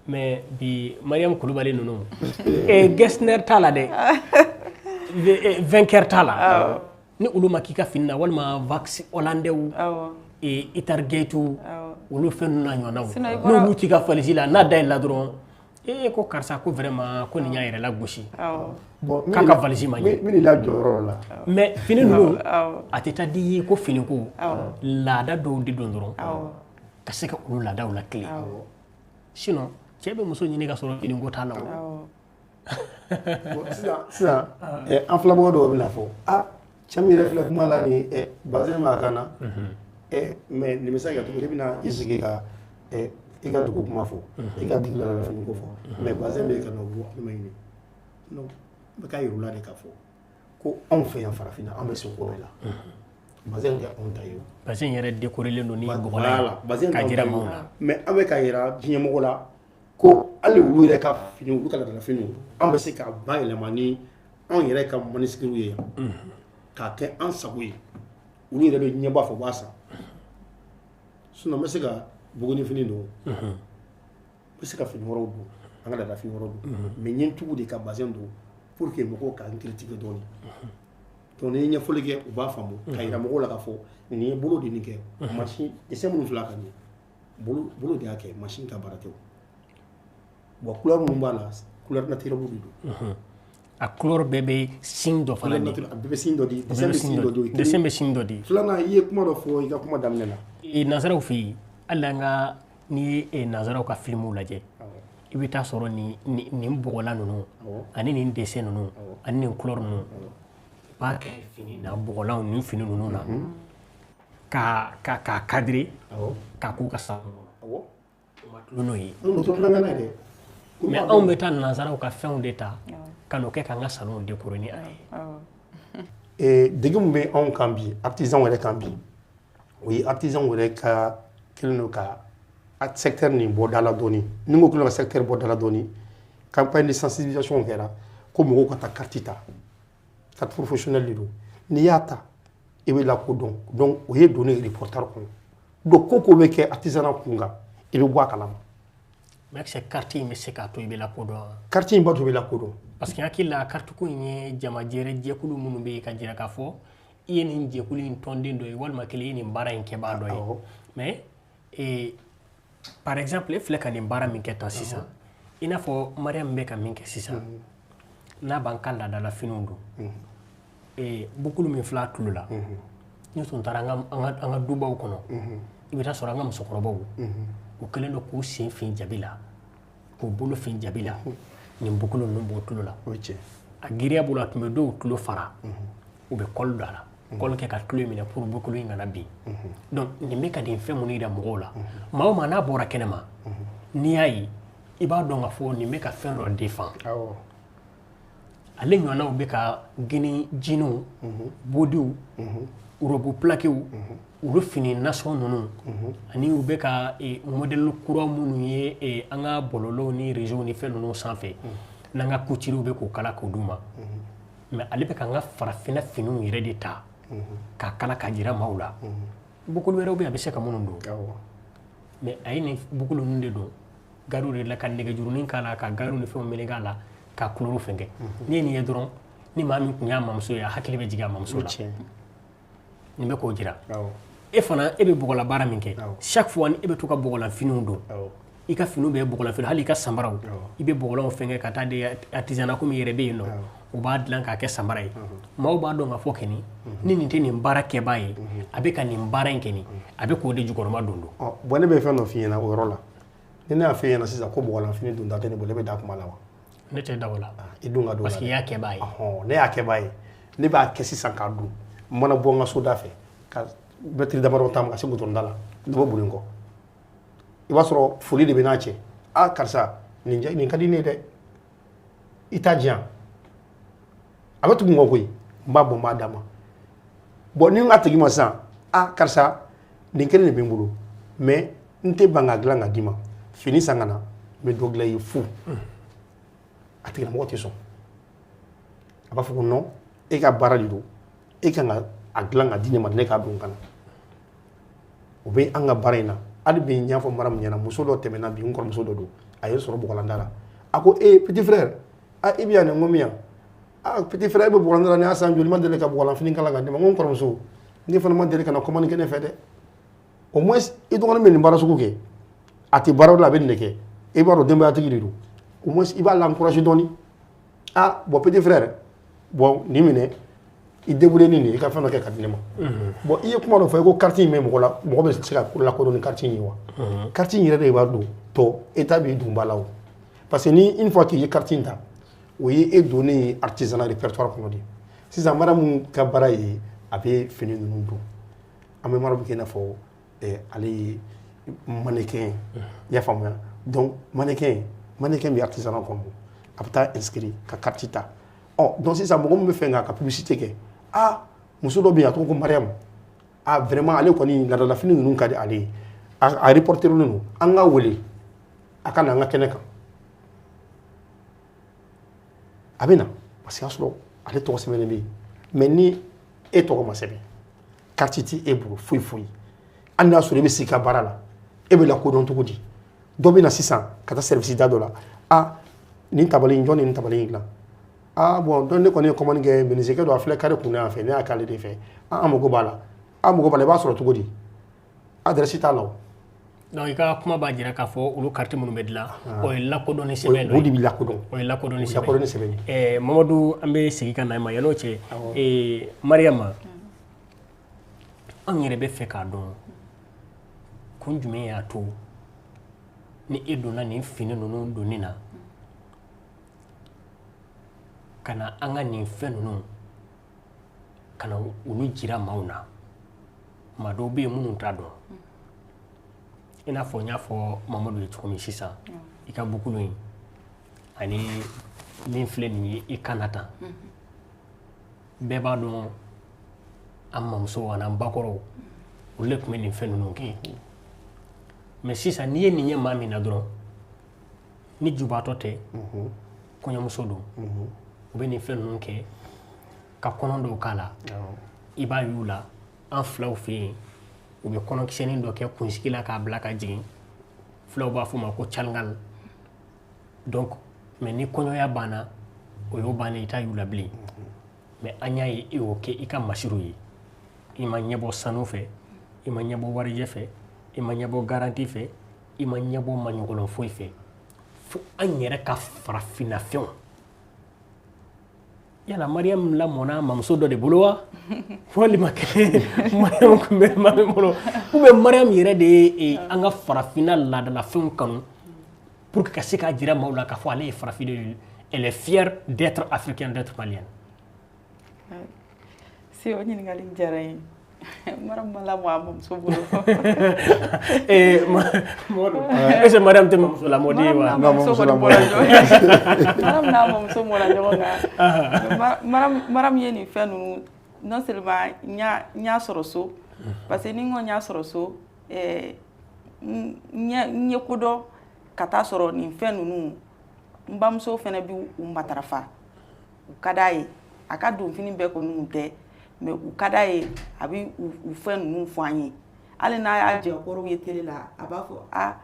Mais bi Mariam Kulubali ninnu, Gessner t'a la dɛ, Vainqueur t'a la. Ni olu ma k'i ka fini na, walima Vax hollandais, Itargate, olu fɛn ninnu n'a ɲɔgɔnnaw, n'olu t'i ka valise la, n'a dayɛlɛla dɔrɔn, ee ko karisa ko vraiment ko nin y'a yɛrɛ lagosi, k'a ka valise ma ɲɛ. N bɛn'i lajɔ yɔrɔ la. Mais fini ninnu, a tɛ taa di i ye ko fini ko, laada dɔw de don dɔrɔn, ka se ka olu laadaw latilen. Sinon cɛ bɛ muso ɲini ka sɔrɔ fini ko t'a la o. Sisan an filɛbagaw dɔw bɛna fɔ, ah cɛ min yɛrɛ filɛ kuma la nin bazɛn b'a kan na, mais nin bɛ se ka kɛ cogo di, i bɛna i sigi ka i ka dugu kuma fɔ, i ka dugu la fini ko fɔ, mais bazɛn bɛ yen ka na o bɔ ma ɲini. Non, n bɛ k'a yir'u la de k'a fɔ ko anw fɛ yan farafinna, an bɛ se ko bɛɛ la. Bazin tɛ anw ta ye. Bazin yɛrɛ décoré len don ni bɔgɔlan ye ka jira maaw la. Mais an bɛ ka yira diɲɛmɔgɔ la ko hali olu yɛrɛ ka fini, olu ka laadala finiw, an bɛ se k'a bayɛlɛma ni anw yɛrɛ ka manuscrits ye yan, k'a kɛ an sago ye. Olu yɛrɛ bɛ ɲɛbɔ a fɛ, u b'a san. Sinon n bɛ se ka buguni fini don, n bɛ se ka fini wɛrɛw don, an ka laada fini wɛrɛw don, mais n ye n tugu de ka bazin don pour que mɔgɔw ka n critiquer dɔɔnin. Donc ni ye ɲɛfɔli kɛ, u b'a faamu, ka yira mɔgɔw la k'a fɔ nin ye bolo de nin kɛ, machine dessin minnu filɛ a kan nin ye, bolo bolo de y'a kɛ, machine ka baara tɛ. O wa couleur minnu b'a la, couleur naturelle de don. A couleur bɛɛ bɛ signe dɔ fana di. A bɛɛ bɛ signe dɔ di, dessin bɛ signe dɔ di. Dessin bɛ signe dɔ di. Filanan, i ye kuma dɔ fɔ i ka kuma daminɛ la. Nanzaraw fɛ yen, hali an ka n'i ye nanzaraw ka filimuw lajɛ, i bɛ taa sɔrɔ nin bɔgɔlan ninnu ani nin dessin ninnu ani nin couleur ninnu, u b'a kɛ fini na, bɔgɔlanw ni fini ninnu na, ka cadrer k'a k'u ka salon kɔnɔ. U ma tulon n'o ye. O tɛ tulonkɛ n'a ye dɛ. Mais anw bɛ taa nanzaraw ka fɛnw de ta ka n'o kɛ k'an ka salonw décorer ni a ye. Degun min bɛ anw kan bi, artisanw yɛrɛ kan bi, o ye artisanw yɛrɛ ka kɛlen don ka secteur nin bɔ da la dɔɔni. Ni n ko kɛlen don ka secteur bɔ da la dɔɔni, campagne de sensibilisation kɛra ko mɔgɔw ka taa carte ta, carte professionnelle de don. N'i y'a ta, i bɛ lakodɔn. Donc o ye donné répertoire kɔnɔ. Donc ko ko bɛ kɛ artisanat kun kan, i bɛ bɔ a kalama. Mais est-ce que carte in bɛ se k'a to i bɛ lakodɔn wa? Carte in b'a to i bɛ lakodɔn. Parce que n hakili la, carte ko in ye jamajɛrɛ jɛkulu minnu bɛ yen ka jira k'a fɔ i ye nin jɛkulu in tɔnden dɔ ye, walima kelen i ye nin baara in kɛbaa dɔ ye. Mais par exemple, e filɛ ka nin baara min kɛ tan sisan, i n'a fɔ Mariam bɛ ka min kɛ sisan, n'a b'an ka laadala finiw don, bukulu min filɛ a tulo la, ni tun taara an ka dubaw kɔnɔ, i bɛ taa sɔrɔ an ka musokɔrɔbaw, u kɛlen don k'u sen fin jabi la, k'u bolo fin jabi la, nin bukulu ninnu b'o tulo la. O ye tiɲɛ. A giriya bolo, a tun bɛ dɔw tulo fara, u bɛ kɔli don a la, kɔli kɛ ka tulo in minɛ pour bukulu in kana bin. Donc nin bɛ ka nin fɛn minnu yira mɔgɔw la, maa o maa n'a bɔra kɛnɛma, n'i y'a ye, i b'a dɔn k'a fɔ nin bɛ ka fɛn dɔ défend. Ale ɲɔgɔnnaw bɛ ka gini jiniw, bodiw, robe plaquéw, olu fini nasɔn ninnu, ani u bɛ ka modèle kura minnu ye an ka bɔlɔlɔw ni réseau ni fɛn ninnu sanfɛ, n'an ka couturiers bɛ k'o kala k'o d'u ma. Mais ale bɛ k'an ka farafinna finiw yɛrɛ de ta k'a kala k'a jira maaw la. Bukulu wɛrɛw bɛ yen a bɛ se ka minnu don, mais a ye nin bukulu ninnu de don gariw de la, ka nɛgɛjurunin k'a la, ka gariw ni fɛnw meleke a la, ka couleur fɛn kɛ. N'i ye nin ye dɔrɔn, ni maa min tun y'a mamuso ye, a hakili bɛ jigin a mamuso la. Nin bɛ k'o jira. E fana, e bɛ bɔgɔla baara min kɛ, chaque fois ni e bɛ to ka bɔgɔlan finiw don, i ka finiw bɛɛ ye bɔgɔlan fini, hali i ka samaraw, i bɛ bɔgɔlanw fɛn kɛ ka taa di artisanat, komi i yɛrɛ bɛ yen nɔ, u b'a dilan k'a kɛ samara ye. Maaw b'a dɔn k'a fɔ kɛni ni nin tɛ nin baara kɛbaa ye, a bɛ ka nin baara in kɛ, nin a bɛ k'o de jukɔrɔma don don. Bon, ne bɛ fɛn dɔ f'i ɲɛna o yɔrɔ la. Ni ne y'a f'e ɲɛna sisan ko bɔgɔlan fini don da tɛ ne bolo, ne bɛ da kuma la wa? Ne tɛ da o la. I dun ka don. Parce que i y'a kɛbaa ye. Ne y'a kɛbaa ye, ne b'a kɛ sisan k'a dun. N mana bɔ n ka so da fɛ ka mɛtiri damadɔ taama ka se goudron da la, dɔ bɛ boli n kɔ, i b'a sɔrɔ foli de bɛ n'a cɛ: "A karisa, nin nin ka di ne ye dɛ, i t'a diyan." A bɛ tugu n kɔ koyi. N b'a bɔ, n b'a d'a ma. Bon, ni n ka tigi ma sisan: "A karisa, nin kelen de bɛ n bolo, mais n tɛ ban ka dilan ka d'i ma, fini san ka na, n bɛ dɔ dilan i ye fu." A tigilamɔgɔ tɛ sɔn, a b'a fɔ ko non, e ka baara de don, e kan ka a dilan ka di ne ma, ne k'a don ka na. O bɛ an ka baara in na. Hali bi, n y'a fɔ mara min ɲɛna, muso dɔ tɛmɛna bi, n kɔrɔmuso dɔ don, a ye n sɔrɔ bɔgɔlanda la. A ko: "E petit frère, a i bɛ yan nin?" N ko: "Min yan." "Ah petit frère, e bɛ bɔgɔlanda la, nin y'a san joli? Ma deli ka bɔgɔlanfini kala ka di ma." N ko: "N kɔrɔmuso, ne fana ma deli ka na commande kɛ ne fɛ dɛ. Au moins i dɔgɔnin bɛ nin baara sugu kɛ, a tɛ baara o la, a bɛ nin de kɛ, i b'a dɔn denbayatigi de don, au moins i b'a l'encourager dɔɔni. Ah bon, petit frère, bon, nin minɛ, i débrouiller ni nin, i ka fɛn dɔ kɛ ka di ne ma." Bon, i ye kuma dɔ fɔ, i ko carte in bɛ mɔgɔ la, mɔgɔ bɛ se ka lakodɔn ni carte in ye wa? Carte in yɛrɛ de b'a don tɔ état b'i don ba la o, parce que ni une fois k'i ye carte in ta, o ye e donnen ye artisanat répertoire kɔnɔ de. Sisan Mariam ka baara ye, a bɛ fini ninnu don. An bɛ Mariam kɛ i n'a fɔ ale ye mannequin ye, i y'a faamuya? Donc mannequin bɛ artisanat kɔnɔ, a bɛ taa inscrit ka carte ta. Ɔ donc sisan mɔgɔ min bɛ fɛ k'a ka publicité kɛ: "Ah, muso dɔ bɛ yen, a tɔgɔ ko Mariam." Ah, vraiment, ale kɔni, laadalafini ninnu ka di ale ye, a reporter don, an ka wele a ka na an ka kɛnɛ kan. A bɛ na parce que y'a sɔrɔ ale tɔgɔ sɛbɛnnen bɛ yen. Mais ni e tɔgɔ ma sɛbɛn, carte ti e bolo, foyi foyi, hali n'a sɔrɔ e bɛ sigi ka baara la, e bɛ lakodɔn cogo di? Dɔ bɛ na sisan ka taa service da dɔ la: ah, nin tabali in, jɔn ye nin tabali in dilan? Ah bon, donc ne kɔni ye commande kɛ, menuisier dɔ a filɛ carré kun yan fɛ, ne y'a k'ale de fɛ. Ah, an mago b'a la, an mago b'a la. I b'a sɔrɔ cogo di? Adresse t'a la o. Donc i ka kuma b'a jira k'a fɔ olu carte minnu bɛ dilan, o ye lakodɔnni sɛbɛn dɔ ye. O de bɛ lakodɔn. O ye lakodɔnni sɛbɛn. Lakodɔnni sɛbɛn ye. Mamadu, an bɛ segin ka na i ma. Yan'o cɛ, Mariyama, anw yɛrɛ bɛ fɛ k'a dɔn kun jumɛn y'a to ni e donna nin fini ninnu donni na, ka na an ka nin fɛn ninnu, ka na olu jira maaw na, maa dɔw bɛ yen minnu t'a dɔn. I n'a fɔ n y'a fɔ Mamadu ye cogo min sisan, i ka bukulu in ani min filɛ nin ye i kan na tan, bɛɛ b'a dɔn an mamuso ani an bakɔrɔw, olu de tun bɛ nin fɛn ninnu kɛ. Mais sisan, n'i ye nin ye maa min na dɔrɔn, ni jubaatɔ tɛ, kɔɲɔmuso don, u bɛ nin fɛn ninnu kɛ ka kɔnɔ dɔw k'a la. I b'a y'u la, an filaw fɛ yen, u bɛ kɔnɔkisɛnin dɔ kɛ kunsigi la k'a bila ka jigin, filaw b'a fɔ o ma ko calingal. Donc mais ni kɔɲɔya banna, o y'o bannen, i t'a y'u la bilen. Mais an y'a ye e y'o kɛ i ka masiriw ye. I ma ɲɛbɔ sanu fɛ, i ma ɲɛbɔ warijɛ fɛ, i ma ɲɛbɔ garantie fɛ, i ma ɲɛbɔ maɲɔgɔlɔn foyi fɛ, fo an yɛrɛ ka farafinna fɛnw. Yala Mariam lamɔna mamuso dɔ de bolo wa, walima kelen Mariam tun bɛ maa min bolo, ou bien Mariam yɛrɛ de ye an ka farafinna laadalafɛnw kanu pour que ka se k'a jira maaw la k'a fɔ ale ye farafin de ye, elle est fière d'être africaine, d'être malienne? Si, o ɲininkali diyara n ye. Mariam ma lamɔ a mamuso bolo. Mamadu, est-ce que Mariam tɛ mamuso lamɔden ye wa? Mariam n'a mamuso kɔni bɔra ɲɔgɔn, Mariam n'a mamuso mɔna ɲɔgɔn kan. Mariam ye nin fɛn ninnu, non seulement n y'a sɔrɔ so, parce que ni n ko n y'a sɔrɔ so, n ye ko dɔn ka taa sɔrɔ nin fɛn ninnu, n bamuso fɛnɛ bi u matarafa, u ka d'a ye. A ka donfini bɛɛ kɔni kun tɛ, mais u ka d'a ye, a bɛ u fɛn ninnu fɔ an ye. Hali n'a y'a jɛkɔrɔw ye télé la, a b'a fɔ a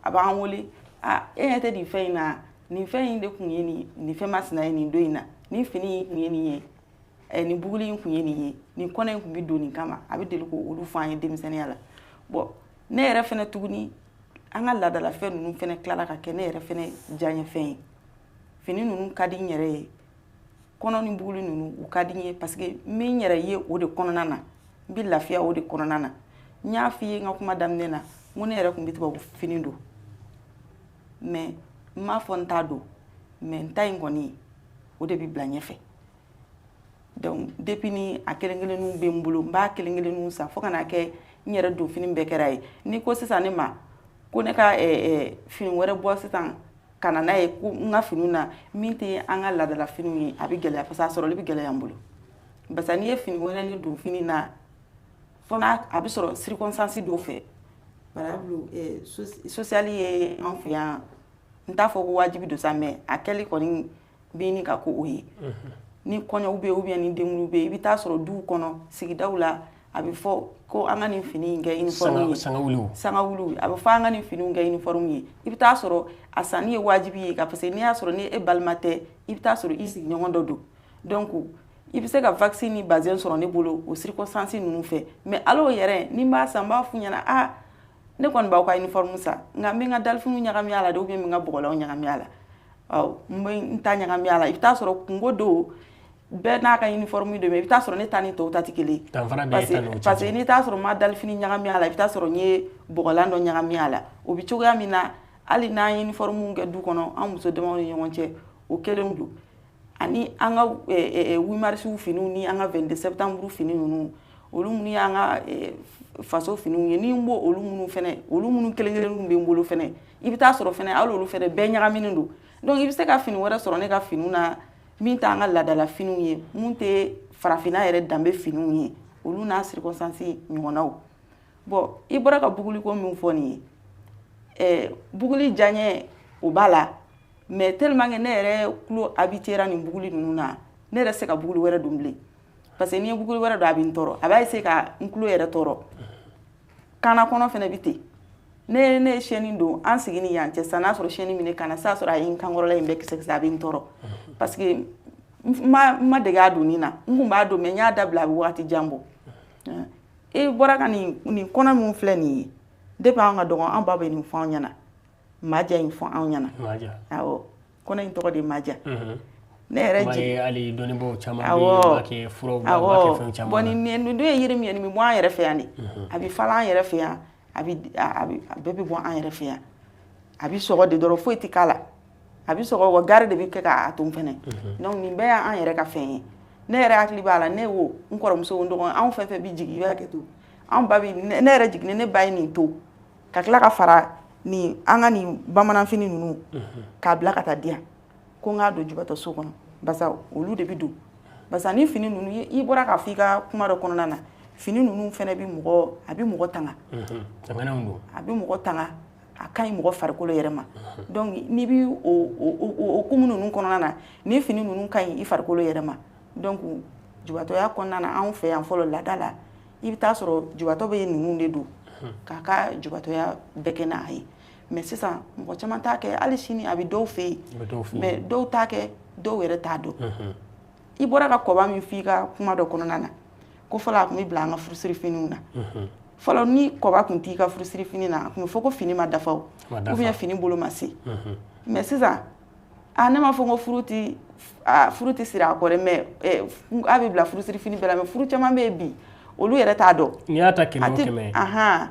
a b'an wele: a e ɲɛ tɛ nin fɛn in na, nin fɛn in de kun ye nin, nin fɛn masina ye nin don in na, nin fini in kun ye nin ye, nin buguli in kun ye nin ye, nin kɔnɔ in kun bɛ don nin kama. A bɛ deli k'olu fɔ an ye denmisɛnninya la. Bon, ne yɛrɛ fɛnɛ tuguni, an ka laadalafɛn ninnu fɛnɛ tilala ka kɛ ne yɛrɛ fɛnɛ diyaɲɛfɛn ye. Fini ninnu ka di n yɛrɛ ye, kɔnɔ ni buguli ninnu, u ka di n ye parce que n bɛ n yɛrɛ ye o de kɔnɔna na, n bɛ lafiya o de kɔnɔna na. N y'a f'i ye n ka kuma daminɛ na, n ko ne yɛrɛ tun bɛ tubabu fini don, mais n m'a fɔ n t'a don, mais n ta in kɔni, o de bɛ bila ɲɛfɛ. Donc depuis ni a kelen kelenninw bɛ n bolo, n b'a kelen kelenninw san fo ka n'a kɛ n yɛrɛ don fini bɛɛ kɛra ye. N'i ko sisan ne ma ko ne ka fini wɛrɛ bɔ sisan ka na n'a ye ko n ka finiw na min tɛ an ka laadala finiw ye, a bɛ gɛlɛya, parce que a sɔrɔli bɛ gɛlɛya n bolo. Parce que n'i ye fini wɛrɛ ni don fini na, fo n'a a bɛ sɔrɔ circonstance dɔw fɛ. Par exemple, social ye an fɛ yan, n t'a fɔ ko wajibi don sa, mais a kɛli kɔni bɛ ɲini ka ko o ye. Ni kɔɲɔw bɛ yen ou bien ni denkundi bɛ yen, i bɛ taa sɔrɔ duw kɔnɔ, sigidaw la, a bɛ fɔ ko an ka nin fini in kɛ uniforme ye. Sangawuliw. Sangawuliw, a bɛ fɔ an ka nin finiw kɛ uniforme ye. I bɛ taa sɔrɔ a sanni ye wajibi ye, parce que n'i y'a sɔrɔ ni e balima tɛ, i bɛ taa sɔrɔ i sigiɲɔgɔn dɔ don. Donc i bɛ se ka wax ni bazin sɔrɔ ne bolo o circonstance ninnu fɛ. Mais hali o yɛrɛ, ni n b'a san, n b'a f'u ɲɛna: ah, ne kɔni b'aw ka uniforme san, nka n bɛ n ka dalifiniw ɲagami a la de, ou bien n bɛ n ka bɔgɔlanw ɲagami a la, ɔ n bɛ n ta ɲagami a la. I bɛ taa sɔrɔ kungo don, bɛɛ n'a ka uniforme don, mais i bɛ taa sɔrɔ ne ta ni tɔw ta tɛ kelen ye. Danfara bɛ e ta n'o cɛ. Parce que n'i t'a sɔrɔ n ma dalifini ɲagami a la, i bɛ taa sɔrɔ n ye bɔgɔlan dɔ ɲagami a la. O bɛ cogoya min na, hali n'an ye uniforme kɛ du kɔnɔ, an muso damaw ni ɲɔgɔn cɛ, o kelen don. Ani an ka 8 mars finiw ni an ka 22 septembre fini ninnu, olu minnu y'an ka faso finiw ye, ni n b'o olu minnu fɛnɛ, olu minnu kelen kelenninw bɛ n bolo fɛnɛ, i bɛ taa sɔrɔ fɛnɛ hali olu fɛnɛ bɛɛ ɲagaminen don. Donc i bɛ se ka fini wɛrɛ sɔrɔ ne ka finiw na min t'an ka laadala finiw ye, mun tɛ farafinna yɛrɛ danbe finiw ye. Olu n'a circonstance ɲɔgɔnnaw. Bon, i bɔra ka buguli ko min fɔ nin ye, buguli diyaɲɛ o b'a la, mais tellement que ne yɛrɛ tulo habitué nin buguli ninnu na, ne yɛrɛ tɛ se ka buguli wɛrɛ don bilen, parce que n'i ye buguli wɛrɛ don, a bɛ n tɔɔrɔ, a b'a essayer ka n tulo yɛrɛ tɔɔrɔ. Kanna kɔnɔ fɛnɛ bɛ ten. Ne ye chaîne don an sigi ni yan cɛ sisan, n'a sɔrɔ chaîne min ne kan na sisan, sɔrɔ a ye n kankɔrɔla in bɛɛ kisɛ kisɛ, a bɛ n tɔɔrɔ, parce que n ma dege a donni na. N kun b'a don, mais n y'a dabila, a bɛ wagati jan bɔ. I bɔra ka nin kɔnɔ min filɛ nin ye, depuis an ka dɔgɔ, an ba bɛ nin fɔ anw ɲɛna, Maja in fɔ anw ɲɛna. Awɔ, kɔnɔ in tɔgɔ de ye Maja. Ne yɛrɛ jigi hali dɔnnibaaw caman bɛ yen, u b'a kɛ furaw la, u b'a kɛ fɛn caman. Bon, nin dun ye yiri min ye, nin bɛ bɔ an yɛrɛ fɛ yan de, a bɛ falen an yɛrɛ fɛ yan, a bɛɛ bɛ bɔ an yɛrɛ fɛ yan. A bɛ sɔgɔ de dɔrɔn, foyi tɛ k'a la, a bɛ sɔgɔ wa gari de bɛ kɛ k'a ton fɛnɛ. Donc nin bɛɛ y'an yɛrɛ ka fɛn ye. Ne yɛrɛ hakili b'a la, ne wo, n kɔrɔmuso, n dɔgɔnin, anw fɛn fɛn bɛ jigin, i b'a kɛ to anw ba bɛ, ne yɛrɛ jiginnen, ne ba ye nin to ka tila ka fara nin an ka nin bamananfini ninnu k'a bila ka taa di yan, ko n k'a don jubatɔ so kɔnɔ, barisa olu de bɛ don, barisa ni fini ninnu, i bɔra k'a fɔ i ka kuma dɔ kɔnɔna na, fini ninnu fɛnɛ bɛ mɔgɔ, a bɛ mɔgɔ tanga, a bɛ mɔgɔ tanga, a ka ɲi mɔgɔ farikolo yɛrɛ ma. Donc n'i bɛ o hukumu ninnu kɔnɔna na, ni fini ninnu ka ɲi i farikolo yɛrɛ ma. Donc jubatɔya kɔnɔna na, anw fɛ yan fɔlɔ laada la, i bɛ taa sɔrɔ jubatɔ bɛ ninnu de don k'a ka jubatɔya bɛɛ kɛ n'a ye. Mais sisan mɔgɔ caman t'a kɛ, hali sini a bɛ dɔw fɛ yen, mais dɔw t'a kɛ, dɔw yɛrɛ t'a dɔn. I bɔra ka kɔba min f'i ka kuma dɔ kɔnɔna na, ko fɔlɔ a tun bɛ bila an ka furusiri finiw na. Fɔlɔ ni kɔba tun t'i ka furusiri fini na, a tun bɛ fɔ ko fini ma dafa o, ou bien fini bolo ma se. Mais sisan, a ne m'a fɔ ko furu tɛ siri a kɔ dɛ, mais a bɛ bila furusiri fini bɛɛ la. Mais furu caman bɛ yen bi, olu yɛrɛ t'a dɔn. N'i y'a ta 100 o 100,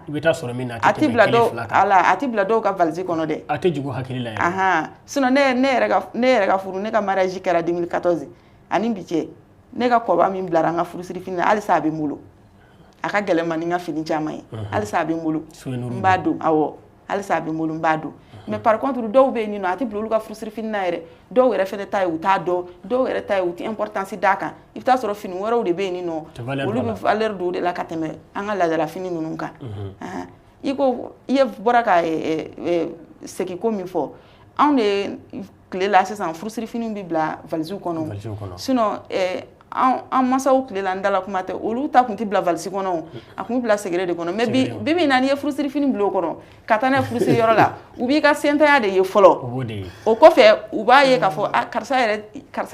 i bɛ taa sɔrɔ min na, a tɛ tɛmɛ 1 2 kan. A tɛ bila dɔw ka valise kɔnɔ dɛ. A tɛ jigin hakili la yɛrɛ. Sinon ne yɛrɛ ka furu, ne ka mariage kɛra 2014 ani bi cɛ, ne ka kɔba min bilara n ka furusiri fini na, halisa a bɛ n bolo. A ka gɛlɛn ma ni n ka fini caman ye, halisa a bɛ n bolo, n b'a don. Awɔ, halisa a bɛ n bolo, n b'a don. Mais par contre dɔw bɛ yen nɔ, a tɛ bila olu ka furusiri fini na yɛrɛ. Dɔw yɛrɛ fɛnɛ ta ye, u t'a dɔn. Dɔw yɛrɛ ta ye, u tɛ importance d'a kan. I bɛ taa sɔrɔ fini wɛrɛw de bɛ yen nɔ, olu bɛ valeur don o de la ka tɛmɛ an ka laadala fini ninnu kan. I ko i ye bɔra ka segin ko min fɔ, anw de tile la sisan furusiri finiw bɛ bila valise kɔnɔ. Sinon an masaw tile la, n dala kuma tɛ, olu ta tun tɛ bila valise kɔnɔ, a tun bɛ bila segere de kɔnɔ. Mais bi bi in na, n'i ye furusiri fini bila o kɔnɔ ka taa n'a ye furusiri yɔrɔ la, u b'i ka sentanya de ye fɔlɔ. O kɔfɛ u b'a ye k'a fɔ a karisa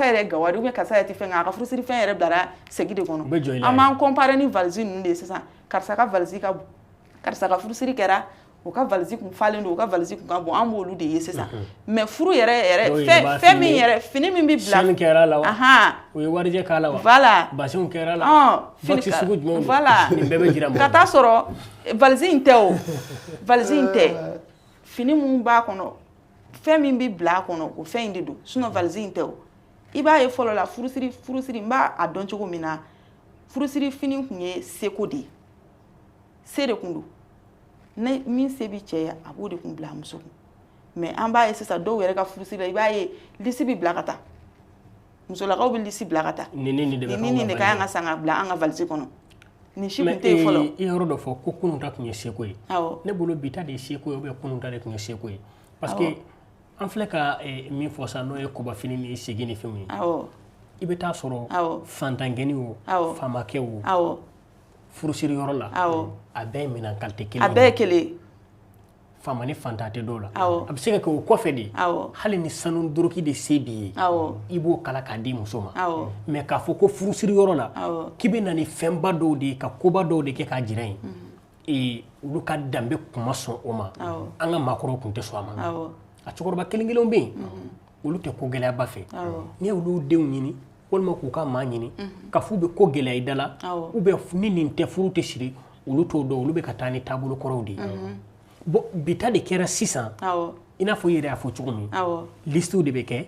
yɛrɛ gawa de, ou bien karisa yɛrɛ tɛ fɛn kɛ, a ka furusiri fɛn yɛrɛ bilara segi de kɔnɔ. An b'an comparer ni valise ninnu de ye sisan. Karisa ka valise ka karisa ka furusiri kɛra, o ka valise kun falen don, o ka valise kun ka bon, an b'olu de ye sisan. Mais furu yɛrɛ yɛrɛ fɛn min yɛrɛ, fini min bɛ bila, sanu kɛra la wa, o ye warijɛ k'a la wa, voilà, basinw kɛra la, fini sugu jumɛnw, voilà, nin bɛɛ bɛ jira mɔgɔ ka taa sɔrɔ valise in tɛ o, valise in tɛ, fini mun b'a kɔnɔ, fɛn min bɛ bila a kɔnɔ, o fɛn in de don. Sinon valise in tɛ o. I b'a ye fɔlɔ la, furusiri n b'a a dɔn cogo min na, furusiri fini kun ye seko de ye, se de kun don. Ne min se bɛ cɛ ye, a b'o de kun bila a muso kun. Mais an b'a ye sisan dɔw yɛrɛ ka furusiri la, i b'a ye lisi bɛ bila ka taa, musolakaw bɛ lisi bila ka taa, nin nin de ka kan ka san ka bila an ka valise kɔnɔ. Nin si kun tɛ yen fɔlɔ. I ye yɔrɔ dɔ fɔ ko kunun ta tun ye seko ye. Ne bolo bi ta de ye seko ye, ou bien kunun ta de tun ye seko ye, parce que an filɛ ka min fɔ sisan, n'o ye kɔbafini ni segi ni fɛnw ye. I bɛ taa sɔrɔ fantankɛni o, faamakɛ o, furusiri yɔrɔ la, a bɛɛ ye minɛn qualité kelen, a bɛɛ ye kelen, faama ni fantan tɛ dɔw la. A bɛ se ka kɛ o kɔfɛ de, hali ni sanu doroki de se b'i ye, i b'o kala k'a di muso ma. Mais k'a fɔ ko furusiri yɔrɔ la k'i bɛ na ni fɛnba dɔw de ye, ka koba dɔw de kɛ k'a jira yen, olu ka danbe kun ma sɔn o ma. An ka maakɔrɔw kun tɛ sɔn a ma. A cɛkɔrɔba kelen kelenw bɛ yen, olu tɛ ko gɛlɛyaba fɛ. N'i y'olu denw ɲini walima k'u ka maa ɲini ka f'u bɛ ko gɛlɛya i da la, ou bien ni nin tɛ furu tɛ siri, olu t'o dɔn, olu bɛ ka taa ni taabolo kɔrɔw de ye. Bon, bi ta de kɛra sisan, i n'a fɔ i yɛrɛ y'a fɔ cogo min, listew de bɛ kɛ,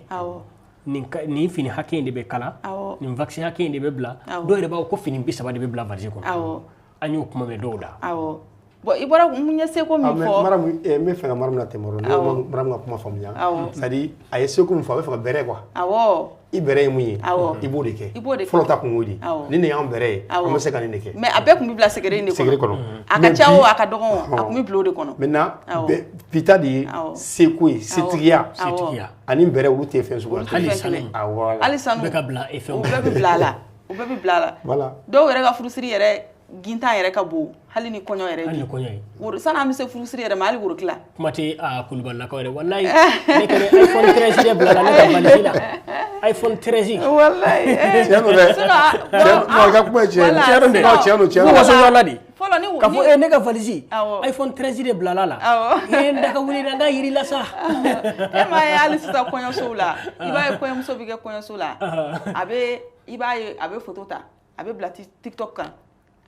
nin fini hakɛ in de bɛ kala, nin vaccin hakɛ in de bɛ bila, dɔw yɛrɛ b'a fɔ ko fini 30 de bɛ bila valise kɔnɔ. An y'o kuma mɛn dɔw da. Bon, i bɔra n ye seko min fɔ. Maramu, n bɛ fɛ ka Maramu latɛmɛ o rɔ. Ne ye Maramu ka kuma faamuya. C'est à dire a ye seko min fɔ, a bɛ fɛ ka bɛrɛ quoi. I bɛrɛ ye mun ye? I b'o de kɛ. I b'o de kɛ. Fɔlɔ ta kun y'o de ye. Nin de y'an bɛrɛ ye. An bɛ se ka nin de kɛ. Mais a bɛɛ tun bɛ bila segere in de kɔnɔ. Segere kɔnɔ. A ka ca o, a ka dɔgɔn o, a tun bɛ bila o de kɔnɔ. Maintenant, bi ta de ye seko ye, setigiya. Setigiya. Ani bɛrɛ olu tɛ fɛn suguya kelen. Hali sanu. Awɔ. Hali sanu. Bɛɛ ka bila e fɛnw. O bɛɛ bɛ bila a la. O bɛɛ bɛ bila a la. Voilà. Dɔw yɛrɛ ka furusiri yɛrɛ gintan yɛrɛ ka bon hali ni kɔɲɔ yɛrɛ. Hali ni kɔɲɔ ye. Woro sani an bɛ se furusiri yɛrɛ ma, hali woro tila. Kuma tɛ a kulubalilakaw yɛrɛ, walayi ne kɛlen iPhone 13 de bila la ne ka valise la. iPhone 13. Walayi. Tiɲɛ don dɛ. Sinon, non, i ka kuma ye tiɲɛ ye. Tiɲɛ don dɛ. Non, tiɲɛ don, tiɲɛ don. Ko waso ɲɔgɔn de. Fɔlɔ ni K'a fɔ ne ka valise. Awɔ. iPhone 13 de bila la. Awɔ. E n da ka wuli n ka yiri la sa. E m'a ye hali sisan kɔɲɔsow la, i b'a ye kɔɲɔmuso bɛ kɛ kɔɲɔso la. A bɛ, i b'a ye a bɛ photo ta, a bɛ bila TikTok kan.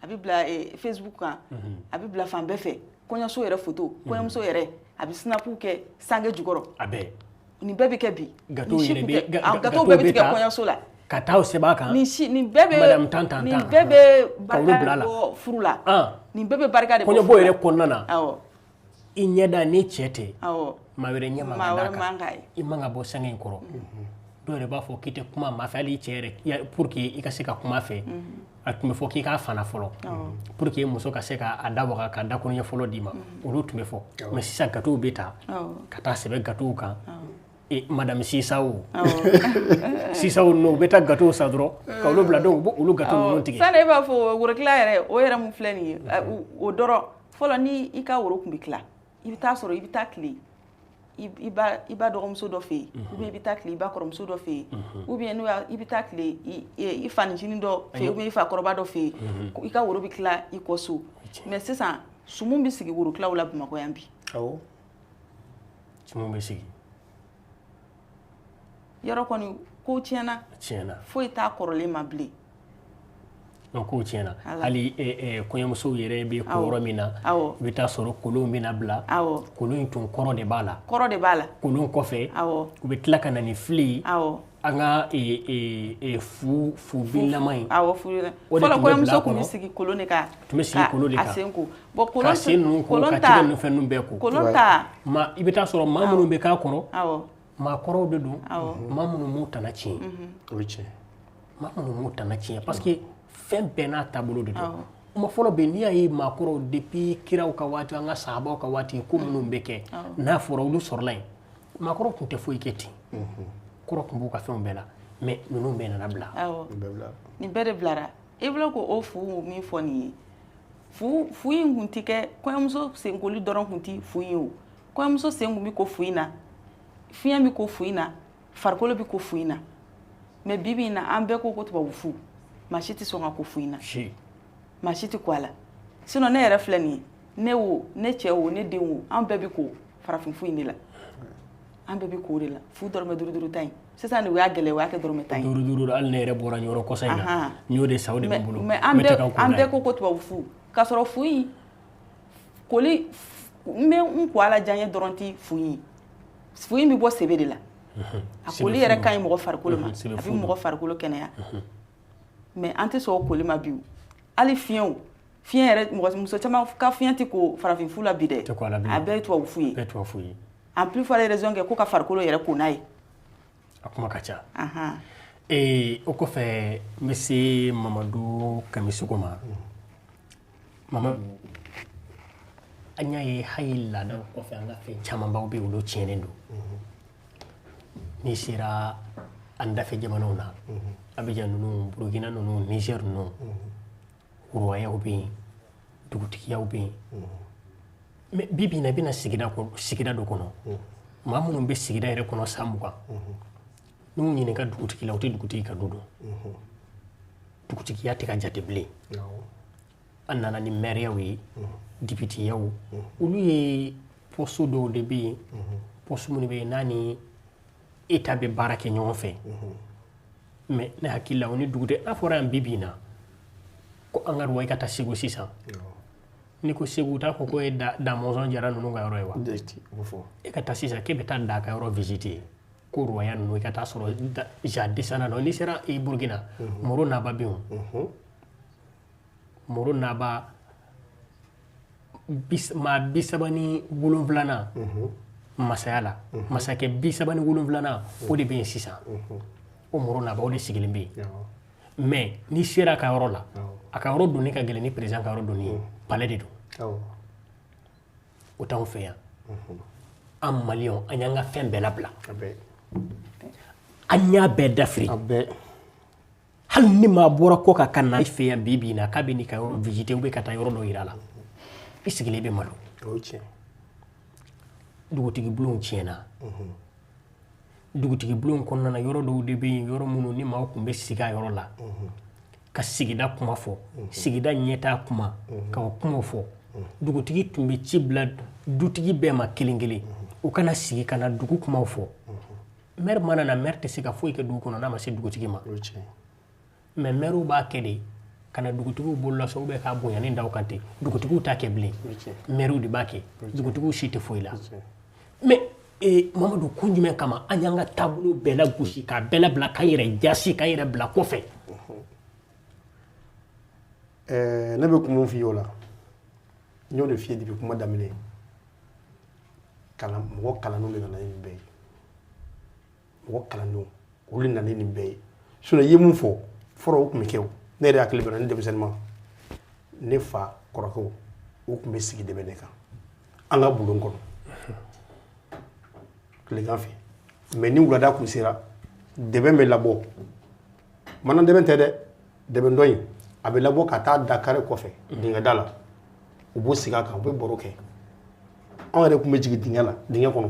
A bɛ bila Facebook kan, a bɛ bila fan bɛɛ fɛ. Kɔɲɔso yɛrɛ photo, kɔɲɔmuso yɛrɛ a bɛ snap kɛ sange jukɔrɔ. A bɛɛ. Nin bɛɛ bɛ kɛ bi. Gâteau yɛrɛ bɛ gâteau bɛɛ bɛ tigɛ kɔɲɔso la. Ka taa o sɛbɛn a kan. Nin si nin bɛɛ bɛ Madame tan tan tan. Nin bɛɛ bɛ barika bɔ furu la. Nin bɛɛ bɛ barika de bɔ furu la. Kɔɲɔbɔ yɛrɛ kɔnɔna na. Awɔ. I ɲɛda ni cɛ tɛ. Awɔ. Maa wɛrɛ ɲɛ man ka d'a kan. I man ka bɔ sange in kɔrɔ. Dɔw yɛrɛ b'a fɔ k'i tɛ kuma maa fɛ, hali i cɛ yɛrɛ, pour que i ka se ka kuma fɛ. A tun bɛ fɔ k'i k'a fana fɔlɔ pour que muso ka se k'a da waga ka dakuruɲɛ fɔlɔ d'i ma, olu tun bɛ fɔ. Mais sisan gâteau bɛ ta ka taa sɛbɛn gâteau kan. Madame Sisawo Sisawo ninnu u bɛ taa gâteau san dɔrɔn ka olu bila, donc u b'olu gâteau ninnu tigɛ. Sani e b'a fɔ worokila yɛrɛ, o yɛrɛ mun filɛ nin ye, o dɔrɔn fɔlɔ ni i ka woro tun bɛ tila, i bɛ taa sɔrɔ i bɛ taa tile i ba dɔgɔmuso dɔ fɛ yen, ou bien i bɛ taa tile i ba kɔrɔmuso dɔ fɛ yen, ou bien n'o i bɛ taa tile i fanicinin dɔ fɛ yen, ou bien i fa kɔrɔba dɔ fɛ yen, i ka woro bɛ tila i kɔ so. Mais sisan sumun bɛ sigi worokilaw la Bamakɔ yan bi. Awɔ. Sumun bɛ sigi. Yɔrɔ kɔni ko tiɲɛna. Tiɲɛna. Foyi t'a kɔrɔlen ma bilen. Donc kow tiɲɛna. Hali kɔɲɔmusow yɛrɛ bɛ ko yɔrɔ min na, i bɛ taa sɔrɔ kolon bɛna bila. Kolon in tun kɔrɔ de b'a la. Kɔrɔ de b'a la. Kolon kɔfɛ, u bɛ tila ka na ni fili ye. An ka fu binlama in. Awɔ, fu. Fɔlɔ kɔɲɔmuso tun bɛ sigi kolon de kan. Tun bɛ sigi kolon de kan. A sen ko. Bon, kolon ka sen ninnu ko, ka tigɛ ninnu fɛn ninnu bɛɛ ko. Kolon ta. Ma i bɛ taa sɔrɔ maa minnu bɛ k'a kɔrɔ. Maakɔrɔw de don. Maa minnu m'u tana tiɲɛ. O ye tiɲɛ. Maa minnu m'u tana tiɲɛ parce que fɛn bɛɛ n'a taabolo de don. Kuma fɔlɔ bɛ n'i y'a ye maakɔrɔw depuis kiraw ka waati, an ka sahabaw ka waati, ko minnu bɛ kɛ, n'a fɔra olu sɔrɔla yen, maakɔrɔw tun tɛ foyi kɛ ten. Kɔrɔ tun b'u ka fɛnw bɛɛ la, mais ninnu bɛɛ nana bila. Awɔ. Nin bɛɛ de bilara. I bolo ko o fu min fɔ nin ye, fu in kun ti kɛ kɔɲɔmuso senkoli dɔrɔn kun ti fu in ye o. Kɔɲɔmuso sen kun bɛ ko fu in na, fiɲɛ bɛ ko fu in na, farikolo bɛ ko fu in na. Mais bi bi in na an bɛɛ ko ko tubabu fu. Maa si tɛ sɔn ka ko fu in na. Maa si tɛ ko a la. Sinon ne yɛrɛ filɛ nin ye, ne wo, ne cɛ wo, ne den wo, an bɛɛ bɛ ko farafin fu in de la. An bɛɛ bɛ ko o de la. Fu dɔrɔmɛ 5 5 ta in. Sisan de u y'a gɛlɛya, u y'a kɛ dɔrɔmɛ 10 ye. 5 5 hali ne yɛrɛ bɔra Ɲɔrɔ kɔsa in na. N y'o de san, o de bɛ n bolo. Mais an bɛɛ ko ko tubabu fu. K'a sɔrɔ fu in koli, n bɛ n ko a la diya n ye dɔrɔn tɛ fu in ye. Fu in bɛ bɔ sebe de la. A koli yɛrɛ ka ɲi mɔgɔ farikolo ma. A bɛ mɔgɔ farikolo kɛnɛya. Mais an tɛ sɔn o koli ma bi o. Hali fiɲɛw, fiɲɛ yɛrɛ, mɔgɔ muso caman ka fiɲɛ tɛ ko farafin fu la bi dɛ. A bɛɛ ye tubabu fu ye. Bɛɛ ye tubabu fu ye. En plus forte raison kɛ ko ka farikolo yɛrɛ ko n'a ye. A kuma ka ca. O kɔfɛ n bɛ se Mamadu Kamisogo ma. Mamadu, an y'a ye hali laadaw kɔfɛ an ka fɛn camanbaw bɛ yen, olu tiɲɛnen don. N'i sera an dafɛ jamanaw na, Abidjan ninnu, Burukina ninnu, Niger ninnu, royaw bɛ yen, dugutigiyaw bɛ yen. Mais bi bi in na i bɛna sigida dɔ kɔnɔ, maa minnu bɛ sigida yɛrɛ kɔnɔ san 20, n'u ɲininka dugutigi la, u tɛ dugutigi ka du dɔn. Dugutigiya tɛ ka jate bilen. An nana ni maires ye, députéyaw, olu ye poste dɔw de bɛ yen, poste minnu bɛ yen n'a ni État bɛ baara kɛ ɲɔgɔn fɛ. Mais ne hakili la o ni dugu tɛ. N'a fɔra yan bi bi in na ko an ka roi ka taa Segu sisan, n'i ko Segu, u t'a fɔ ko e Damɔzɔn Jara ninnu ka yɔrɔ ye wa? E ka taa sisan k'e bɛ taa Da ka yɔrɔ visiter, ko roya ninnu i ka taa sɔrɔ ja descendant dɔ. N'i sera Burukina, Moro Naba bɛ yen o. Moro Naba maa 37nan masaya la, masakɛ 37nan o de bɛ yen sisan. O Moro Naba o de sigilen bɛ yen. Mais n'i sera a ka yɔrɔ la, a ka yɔrɔ donni ka gɛlɛn ni président ka yɔrɔ donni ye, palais de don. O t'anw fɛ yan. An Maliyɛnw, an y'an ka fɛn bɛɛ labila, an y'a bɛɛ dafiri. Hali ni maa bɔra kɔ kan ka na i fɛ yan bi bi in na k'a bɛ n'i ka yɔrɔ visiter ou bien ka taa yɔrɔ dɔ yira la, i sigilen bɛ malo. Dugutigi bulonw tiɲɛna. Dugutigi bulonw kɔnɔna na, yɔrɔ dɔw de bɛ yen, yɔrɔ minnu ni maaw tun bɛ sigi a yɔrɔ la ka sigida kuma fɔ, sigida ɲɛtaa kuma, ka o kumaw fɔ. Dugutigi tun bɛ ci bila dutigi bɛɛ ma kelen kelen, u kana sigi ka na dugu kumaw fɔ. Maire mana na, maire tɛ se ka foyi kɛ dugu kɔnɔ n'a ma se dugutigi ma. Mais maire b'a kɛ de ka na dugutigiw bolola sɔn ou bien k'a bonyani da u kan ten. Dugutigiw t'a kɛ bilen, maire de b'a kɛ, dugutigiw si tɛ foyi la. Mais Mamadu, kun jumɛn kama an y'an ka taabolo bɛɛ lagosi, k'a bɛɛ labila, k'an yɛrɛ jasi, k'an yɛrɛ bila kɔfɛ? Ne bɛ kun mun f'i ye o la, n y'o de f'i ye depuis kuma daminɛ. Mɔgɔ kalannenw de nana ni nin bɛɛ ye. Mɔgɔ kalannenw, olu de nana ni nin bɛɛ ye. Sinon i ye mun fɔ fɔlɔ, o tun bɛ kɛ o. Ne yɛrɛ hakili bɛ na, ne denmisɛnnin ma, ne fa kɔrɔkɛw, o tun bɛ sigi dɛbɛ de kan an ka bulon kɔnɔ tilegan fɛ. Mais ni wulada kun sera, dɛbɛ bɛ labɔ. Mana dɛbɛ tɛ dɛ, dɛbɛ dɔ in a bɛ labɔ ka taa da kare kɔfɛ dingɛ da la. U b'o sigi a kan, u bɛ baro kɛ. Anw yɛrɛ tun bɛ jigin dingɛ la, dingɛ kɔnɔ,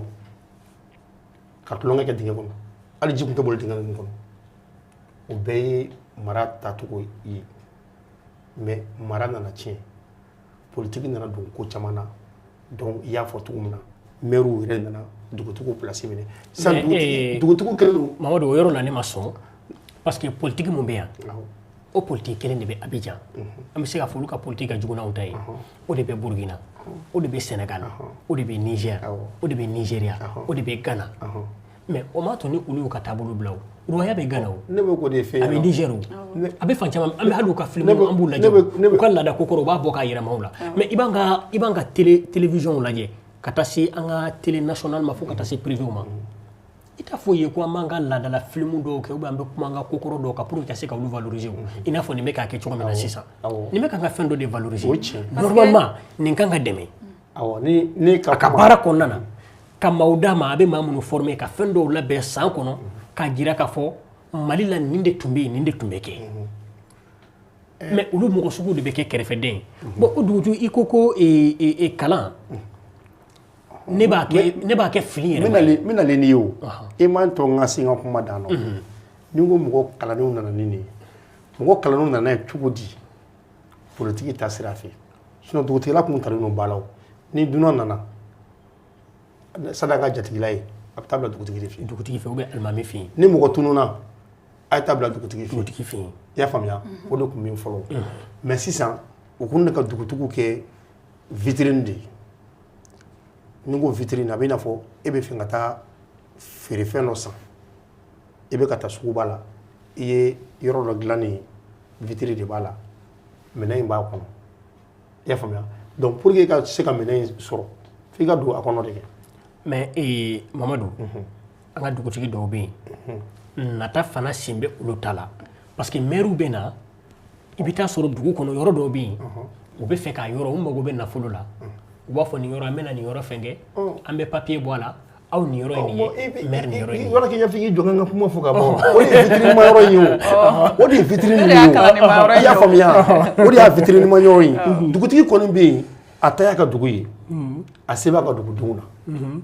ka tulonkɛ kɛ dingɛ kɔnɔ. Hali ji tun tɛ boli dingɛ ninnu kɔnɔ. O bɛɛ ye mara taacogo ye. Mais mara nana tiɲɛ, politiki nana don ko caman na. Donc i y'a fɔ cogo min na, maires yɛrɛ nana dugutigiw place minɛ sisan. Dugutigiw kɛlen don. Mamadu, o yɔrɔ la ne ma sɔn, parce que politique mun bɛ yan, o politique kelen de bɛ Abidjan. An bɛ se k'a fɔ olu ka politique ka jugu n'anw ta ye. O de bɛ Burkina, o de bɛ Sénégal, o de bɛ Niger, o de bɛ Nigeria, o de bɛ Ghana. Mais o m'a to ni olu y'u ka taabolo bila o. Roya bɛ Ghana o. Ne bɛ k'o de f'e ɲɛna. A bɛ Niger o. A bɛ fan caman, an bɛ hali u ka film an b'u lajɛ. U ka laada ko kɔrɔ, u b'a bɔ k'a yira maaw la. Mais i b'an ka télé télévision lajɛ ka taa se an ka télé nationale ma, fo ka taa se privé ma. I t'a fɔ ye ko an b'an ka laadala film dɔw kɛ ou bien an bɛ kuma an ka kokɔrɔ dɔw kan pour que ka se ka olu valoriser o. I n'a fɔ nin bɛ k'a kɛ cogo min na sisan. Nin bɛ k'an ka fɛn dɔ de valoriser. Normalement nin kan ka dɛmɛ. Awɔ, ni ne ka a ka baara kɔnɔna na, ka maaw d'a ma, a bɛ maa minnu former, ka fɛn dɔw labɛn san kɔnɔ k'a jira k'a fɔ Mali la nin de tun bɛ yen, nin de tun bɛ kɛ. Mais olu mɔgɔ sugu de bɛ kɛ kɛrɛfɛden ye. Bon, o dugutigi, i ko ko kalan, ne b'a kɛ fili yɛrɛ. N bɛ nalen n'i ye o. I m'an to n ka se n ka kuma dan nɔ. Ni n ko mɔgɔ kalannenw nana ni nin ye, mɔgɔ kalannenw nana ye cogo di? Politiki ta sira fɛ. Sinon dugutigila kun talen don ba la o. Ni dunan nana, sani a ka jatigila ye, a bɛ taa bila dugutigi de fɛ yen. Dugutigi fɛ ou bien alimami fɛ yen. Ni mɔgɔ tununna, a ye taa bila dugutigi fɛ yen. Dugutigi fɛ yen. I y'a faamuya? O de tun bɛ yen fɔlɔ. Mais sisan, u kun de ka dugutigiw kɛ vitrine de ye. Ni n ko vitrine, a bɛ i n'a fɔ e bɛ fɛ ka taa feerefɛn dɔ san, i bɛ ka taa suguba la, i ye yɔrɔ dɔ dilannen ye, vitrine de b'a la, minɛn in b'a kɔnɔ. I y'a faamuya? Donc pour que i ka se ka minɛn in sɔrɔ, f'i ka don a kɔnɔ de kɛ. Mais Mamadu, an ka dugutigi dɔw bɛ yen, nata fana sen bɛ olu ta la, parce que maire bɛ na, i bɛ taa sɔrɔ dugu kɔnɔ yɔrɔ dɔw bɛ yen, u bɛ fɛ k'a yɔrɔ, u mago bɛ nafolo la, u b'a fɔ nin yɔrɔ an bɛna nin yɔrɔ fɛn kɛ, an bɛ papier bɔ a la, aw nin yɔrɔ ye nin ye, maire nin yɔrɔ ye nin ye. Yɔrɔ k'i ɲɛ f'i k'i jɔ n ka kuma fɔ ka ban. O de ye vitrine ma yɔrɔ in ye o. O de ye vitrine ye o. I y'a faamuya? O de y'a vitrine ma yɔrɔ ye. Dugutigi kɔni bɛ yen, a ta y'a ka dugu ye, a se b'a ka dugudenw na.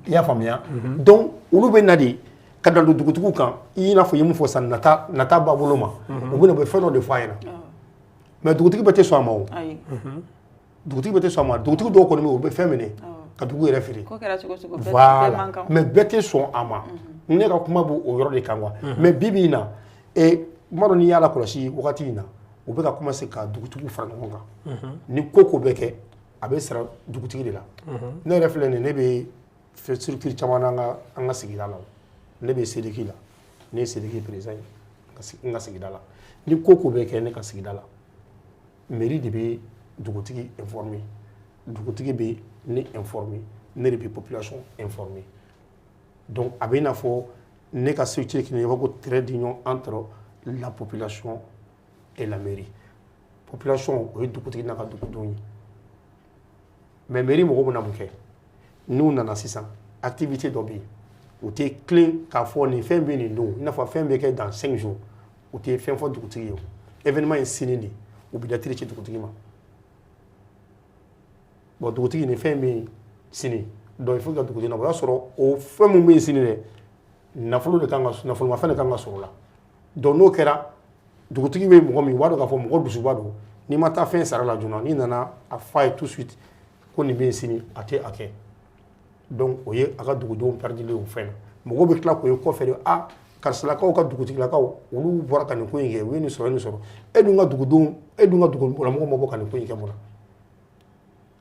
I y'a faamuya? Donc olu bɛ na de ka dan don dugutigiw kan. I n'a fɔ i ye mun fɔ sisan, nata b'a bolo ma, u bɛ na, u bɛ fɛn dɔ de fɔ a ɲɛna. Mais dugutigi bɛɛ tɛ sɔn a ma o. Dugutigi bɛɛ tɛ sɔn a ma. Dugutigi dɔw kɔni bɛ yen, u bɛ fɛn minɛ ka dugu yɛrɛ feere. Voilà, mais bɛɛ tɛ sɔn a ma. Ne ka kuma b'o yɔrɔ de kan quoi. Mais bi bi in na, n m'a dɔn n'i y'a lakɔlɔsi wagati in na, u bɛ ka commencer ka dugutigiw fara ɲɔgɔn kan. Ni ko ko bɛ kɛ, a bɛ sara dugutigi de la. Ne yɛrɛ filɛ nin ye, ne bɛ structure caman na an ka sigida la. Ne bɛ Sediki la, ne ye Sediki président ye n ka sigida la. Ni ko ko bɛ kɛ ne ka sigida la, mairie de bɛ dugutigi informer. Dugutigi bɛ ne informer, ne de bɛ population informer. Donc a bɛ i n'a fɔ ne ka structure kelen, i b'a fɔ ko trait d'union entre la population et la mairie. Population, o ye dugutigi n'a ka dugudenw ye. Mais mairie mɔgɔw bɛna mun kɛ? N'u nana sisan, activité dɔ bɛ yen, u tɛ tilen k'a fɔ nin fɛn bɛ nin don, i n'a fɔ fɛn bɛ kɛ dans 5 jours, u tɛ fɛn fɔ dugutigi ye. O événement ye sini de, u bɛ lettre ci dugutigi ma. Bon, dugutigi, nin fɛn bɛ yen sini, donc il faut ka dugutigi na. O y'a sɔrɔ o fɛn mun bɛ yen sini dɛ, nafolo de kan ka, nafolomafɛn de kan ka sɔrɔ o la. Donc n'o kɛra, dugutigi bɛ mɔgɔ min, u b'a dɔn k'a fɔ mɔgɔ dusuba don. N'i ma taa fɛn sara la joona, n'i nana a f'a ye tout de suite ko nin bɛ yen sini, a tɛ a kɛ. Donc o ye a ka dugudenw perdulen o fɛn na. Mɔgɔw bɛ tila k'o ye kɔfɛ de: a karisalakaw ka dugutigilakaw, olu bɔra ka nin ko in kɛ, u ye nin sɔrɔ, nin sɔrɔ. E dun ka dugudenw, e dun ka dugulamɔgɔw ma bɔ ka nin ko in kɛ mun na?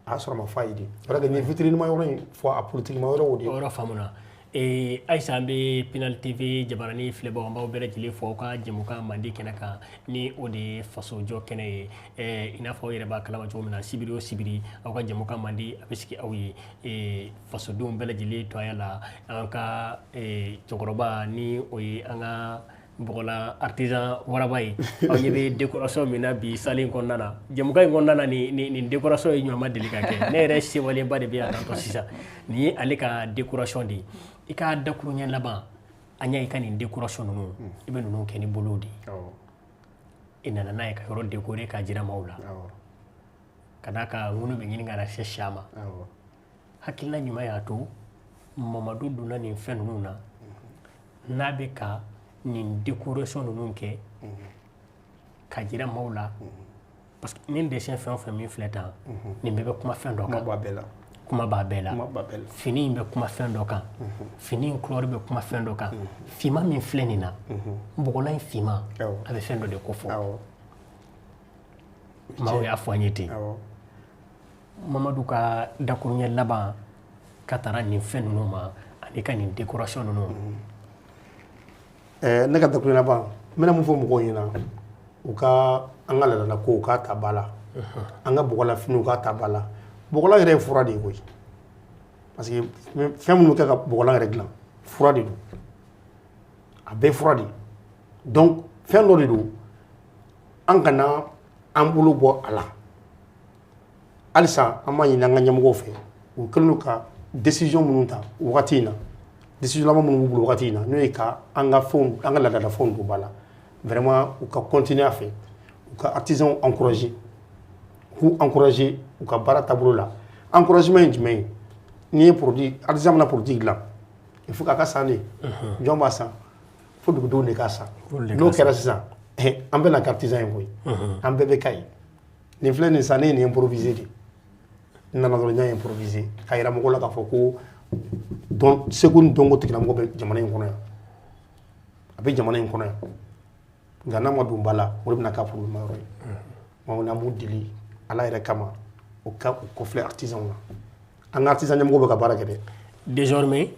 A y'a sɔrɔ a ma f'a ye de. O de nin vitrine ma yɔrɔ in fɔ, a politique ma yɔrɔ o de ye. O yɔrɔ faamuna. Ayisa, an bɛ Pinal TV jabarani filɛbagaw, an b'aw bɛɛ lajɛlen fɔ aw ka jɛmukan mandi kɛnɛ kan, ni o de ye fasojɔ kɛnɛ ye. I n'a fɔ aw yɛrɛ b'a kalama cogo min na, sibiri o sibiri, aw ka jɛmukan mandi a bɛ sigi aw ye fasodenw bɛɛ lajɛlen tɔgɔya la. An ka cɛkɔrɔba, ni o ye an ka bɔgɔlan artisan waraba ye, aw ɲɛ bɛ décoration min na bi salle in kɔnɔna na, jɛmukan in kɔnɔna na, nin décoration ye ɲɔgɔn ma deli ka kɛ. Ne yɛrɛ sewalenba de bɛ yan tantɔ sisan. Nin ye ale ka décoration de ye. I ka dakuruɲɛ laban, an y'a ye i ka nin décoration ninnu, i bɛ ninnu kɛ ni bolow de ye. I nana n'a ye ka yɔrɔ décorer k'a jira maaw la, ka d'a kan ŋunu bɛ ɲini ka na se siya ma. Hakilina ɲuman y'a to Mamadu donna nin fɛn ninnu na, n'a bɛ ka nin décoration ninnu kɛ ka jira maaw la, parce que nin dessin fɛn o fɛn min filɛ tan, nin bɛɛ bɛ kuma fɛn dɔ Kuma kan. b'a bɛɛ la. Kuma b'a bɛɛ la. Kuma b'a bɛɛ la. Fini in bɛ kuma fɛn dɔ kan, fini in couleur bɛ kuma fɛn dɔ kan, finman min filɛ nin na, bɔgɔlan in finman, a bɛ fɛn dɔ de ko fɔ. Maaw y'a fɔ an ye ten. Mamadu ka dakuruɲɛ laban ka taara nin fɛn ninnu ma ani ka nin décoration ninnu. Ne ka dakuruɲɛ laban, n bɛna mun fɔ mɔgɔw ɲɛna? U ka an ka laadala kow k'a ta ba la, an ka bɔgɔlafiniw k'a ta ba la. Bɔgɔlan yɛrɛ ye fura de ye koyi, parce que fɛn minnu bɛ kɛ ka bɔgɔlan yɛrɛ dilan, fura de don, a bɛɛ fura de ye. Donc fɛn dɔ de don, an kana an bolo bɔ a la. Halisa an b'a ɲini an ka ɲɛmɔgɔw fɛ, u kɛlen don ka décision minnu ta wagati in na, décision laban minnu b'u bolo wagati in na, n'o ye ka an ka fɛnw, an ka laadalafɛnw don ba la, vraiment u ka continuer a fɛ, u ka artisans encourager, k'u encourager u ka baara taabolo la. Encouragement ye jumɛn ye? N'i ye produit, artisan mana produit dilan, il faut k'a ka san de. Jɔn b'a san? Fo dugudenw de k'a san. N'o kɛra sisan, an bɛɛ na kɛ artisan ye koyi, an bɛɛ bɛ k'a ye. Nin filɛ nin san, ne ye nin improviser de. N nana dɔrɔn, n y'a improviser k'a yira mɔgɔw la k'a fɔ ko dɔn, seko ni dɔnko tigilamɔgɔ bɛ jamana in kɔnɔ yan, a bɛ jamana in kɔnɔ yan. Nka n'a ma don ba la, o de bɛna k'a problème yɔrɔ ye. An b'u deli Ala yɛrɛ kama, o ka u kɔfilɛ artisanw na. An ka artisan ɲɛmɔgɔ bɛ ka baara kɛ dɛ. Désormais,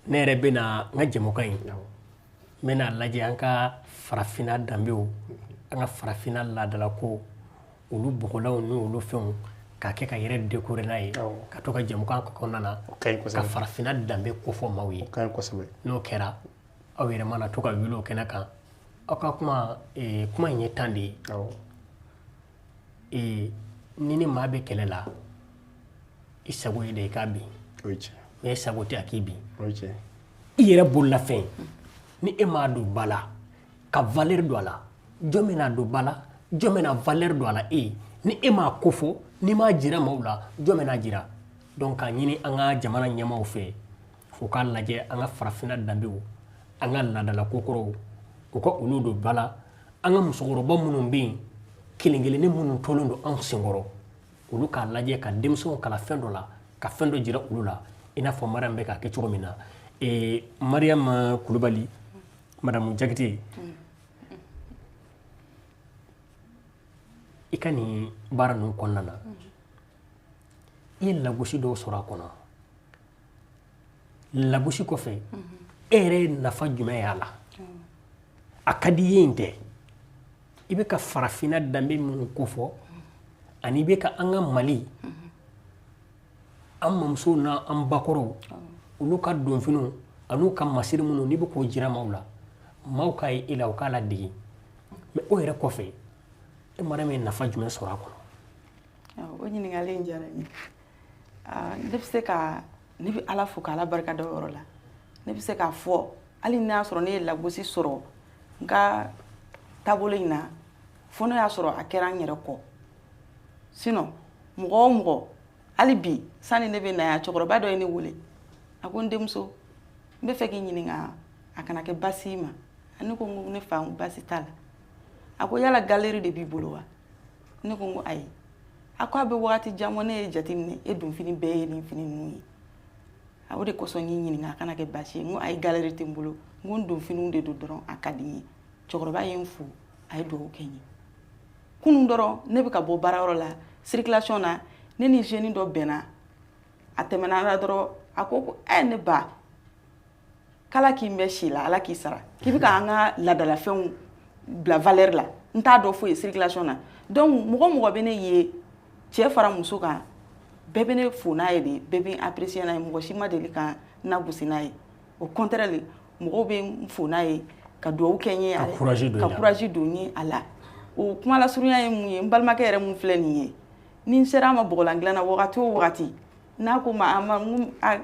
ne yɛrɛ bɛ na n ka jɛmukan in, n bɛna lajɛ an ka farafinna danbew, an ka farafinna laadalako, olu bɔgɔlanw ni olu fɛnw, k'a kɛ ka yɛrɛ décorer n'a ye, ka to ka jɛmukan kɔnɔna na ka farafinna danbe kofɔ maaw ye. O ka ɲi kosɛbɛ. N'o kɛra, aw yɛrɛ mana to ka wuli o kɛnɛ kan, aw ka kuma, kuma in ye tan de ye. Ni maa bɛ kɛlɛ la, i sago ye de i k'a bin. O ye tiɲɛ. Mais i sago tɛ a k'i bin. O ye tiɲɛ. I yɛrɛ bololafɛn, ni e m'a don ba la ka valeur don a la, jɔn bɛna don ba la? Jɔn bɛna valeur don a la? E ni e m'a ko fɔ, n'i m'a jira maaw la, jɔn bɛna jira? Donc k'a ɲini an ka jamana ɲɛmaaw fɛ, u k'a lajɛ an ka farafinna danbew, an ka laadala kokɔrɔw, u ka olu don ba la. An ka musokɔrɔba minnu bɛ yen, kelen kelennin minnu tolen don anw senkɔrɔ, olu k'a lajɛ ka denmisɛnw kalan fɛn dɔ la, ka fɛn dɔ jira olu la, i n'a fɔ Mariam bɛ k'a kɛ cogo min na. Mariam Kulubali, madame Jakite, i ka nin baara ninnu kɔnɔna na, i ye lagosi dɔw sɔrɔ a kɔnɔ. Lagosi kɔfɛ, e yɛrɛ ye nafa jumɛn y'a la? A ka di i ye in tɛ, i bɛ ka farafinna danbe minnu kofɔ, ani i bɛ ka an ka Mali An mamusow n'an bakɔrɔw, olu ka donfiniw an'u ka masiri minnu n'i bɛ k'o jira maaw la, maaw k'a ye i la, u k'a ladege. Mais o yɛrɛ kɔfɛ, e Mariam ye nafa jumɛn sɔrɔ a kɔnɔ? O ɲininkali in diyara n ye. Ne bɛ se ka, ne bɛ Ala fo k'Ala barika da o yɔrɔ la. Ne bɛ se k'a fɔ, hali n'a y'a sɔrɔ ne ye lagosi sɔrɔ n ka taabolo in na, fo n'o y'a sɔrɔ a kɛra n yɛrɛ kɔ. Sinon mɔgɔ o mɔgɔ, hali bi sani ne bɛ na yan, cɛkɔrɔba dɔ ye ne wele, a ko: "N denmuso, n bɛ fɛ k'i ɲininka, a kana kɛ baasi i ma." Ne ko n ko ne fa, baasi t'a la. A ko: "Yala galerie de b'i bolo wa?" Ne ko n ko ayi. A ko: "A bɛ wagati jan bɔ, ne ye jateminɛ, e donfini bɛɛ ye nin fini ninnu ye, o de kosɔn n y'i ɲininka, a kana kɛ baasi ye." N ko ayi, galerie tɛ n bolo, n ko n donfiniw de don dɔrɔn, a ka di n ye. Cɛkɔrɔba ye n fo, a ye dugawu kɛ n ye. Kunun dɔrɔn, ne bɛ ka bɔ baarayɔrɔ la, circulation na, ne ni jeune dɔ bɛnna, a tɛmɛna la dɔrɔn, a ko ko: "Ɛ, ne ba, k'Ala k'i mɛn si la, Ala k'i sara, k'i bɛ k'an ka laadalafɛnw bila valeur la." N t'a dɔn foyi circulation na. Donc mɔgɔ mɔgɔ bɛ ne ye, cɛ fara muso kan, bɛɛ bɛ ne fo n'a ye de, bɛɛ bɛ n apprécier n'a ye. Mɔgɔ si ma deli ka n lagosi n'a ye, au contraire, mɔgɔw bɛ n fo n'a ye, ka dugawu kɛ n ye, ka courage don n ye a la. O kuma lasurunya ye mun ye? N balimakɛ yɛrɛ mun filɛ nin ye, ni n sera a ma bɔgɔlan dilan na wagati o wagati, n'a ko ma a ma a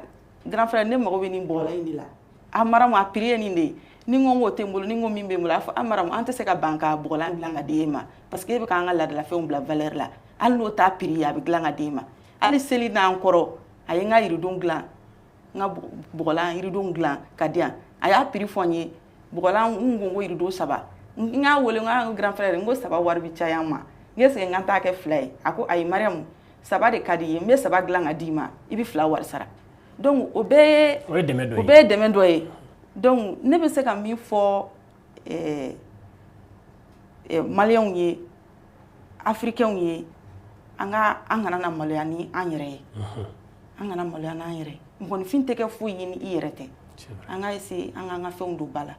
grand frère, ne mago bɛ nin bɔgɔlan in de la, a Maramu, a prix ye nin de ye. Ni n ko k'o tɛ n bolo, ni n ko min bɛ n bolo, a fɔ: "A Maramu, an tɛ se ka ban ka bɔgɔlan dilan ka di e ma, parce que e bɛ k'an ka laadalafɛnw bila valeur la. Hali n'o t'a prix ye, a bɛ dilan ka d'e ma." Hali seli n'an kɔrɔ, a ye n ka yiridenw dilan, n ka bɔgɔlan yiridenw dilan ka di yan. A y'a prix fɔ n ye, bɔgɔlan. N ko yiriden saba, n y'a wele, n ka grand frère, n ko saba wari bɛ caya n ma, n ko est ce que n ka taa kɛ fila ye? A ko: "Ayi Mariamu, saba de ka di i ye, n bɛ saba dilan ka d'i ma, i bɛ fila wari sara." Donc o bɛɛ ye o ye dɛmɛ dɔ ye. O bɛɛ ye dɛmɛ dɔ ye. Donc ne bɛ se ka min fɔ maliyɛnw ye, afirikɛnw ye, an ka an kana na maloya ni an yɛrɛ ye, an kana maloya n'an yɛrɛ ye. Mɔgɔninfin tɛ kɛ foyi ye ni i yɛrɛ tɛ. An ka essayer an k'an ka fɛnw don ba la.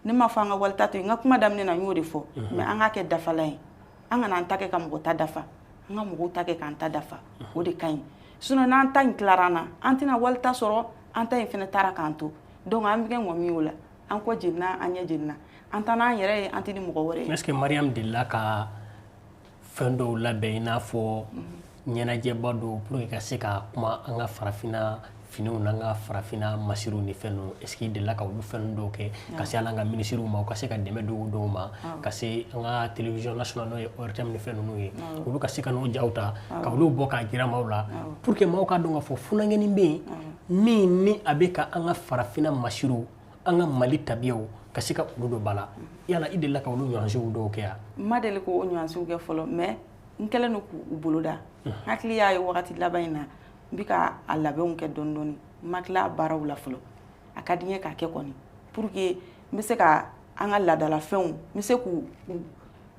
Ne m'a fɔ an ka walita to yen, n ka kuma daminɛ na, n y'o de fɔ, mais an k'a kɛ dafalan ye. An kana an ta kɛ ka mɔgɔ ta dafa, an ka mɔgɔw ta kɛ k'an ta dafa, o de ka ɲi. Sinon n'an ta in tilara an na, an tɛna walita sɔrɔ, an ta in fɛnɛ taara k'an to. Donc an bɛ kɛ ŋɔmi ye o la, an kɔ jenina, an ɲɛ jenina, an taa n'an yɛrɛ ye, an tɛ ni mɔgɔ wɛrɛ ye. Est ce que Mariam delila ka fɛn dɔw labɛn, i n'a fɔ ɲɛnajɛba dɔw, pour que ka se ka kuma an ka farafinna finiw n'an ka farafinna masiriw ni fɛn ninnu? Est ce que i delila ka olu fɛn dɔw kɛ, ka se hali an ka minisiriw ma, u ka se ka dɛmɛ dɔw dɔw ma, ka se an ka télévision nationale, n'o ye ORTM ni fɛn ninnu ye, olu ka se ka n'o jaw ta ka olu bɔ k'a jira maaw la, pour que maaw k'a dɔn k'a fɔ funankɛnin bɛ yen min ni a bɛ ka an ka farafinna masiriw, an ka Mali tabiyaw, ka se ka olu don ba la? Yala i delila ka olu ɲɔgɔnsiw dɔw kɛ yan? N ma deli k'o ɲɔgɔnsiw kɛ fɔlɔ, mais n kɛlen don k'u boloda. N hakili y'a ye wagati laban in na, n bɛ ka a labɛnw kɛ dɔɔni dɔɔni. N ma tila baaraw la fɔlɔ. A ka di n ye k'a kɛ kɔni, pour que n bɛ se ka an ka laadalafɛnw, n bɛ se k'u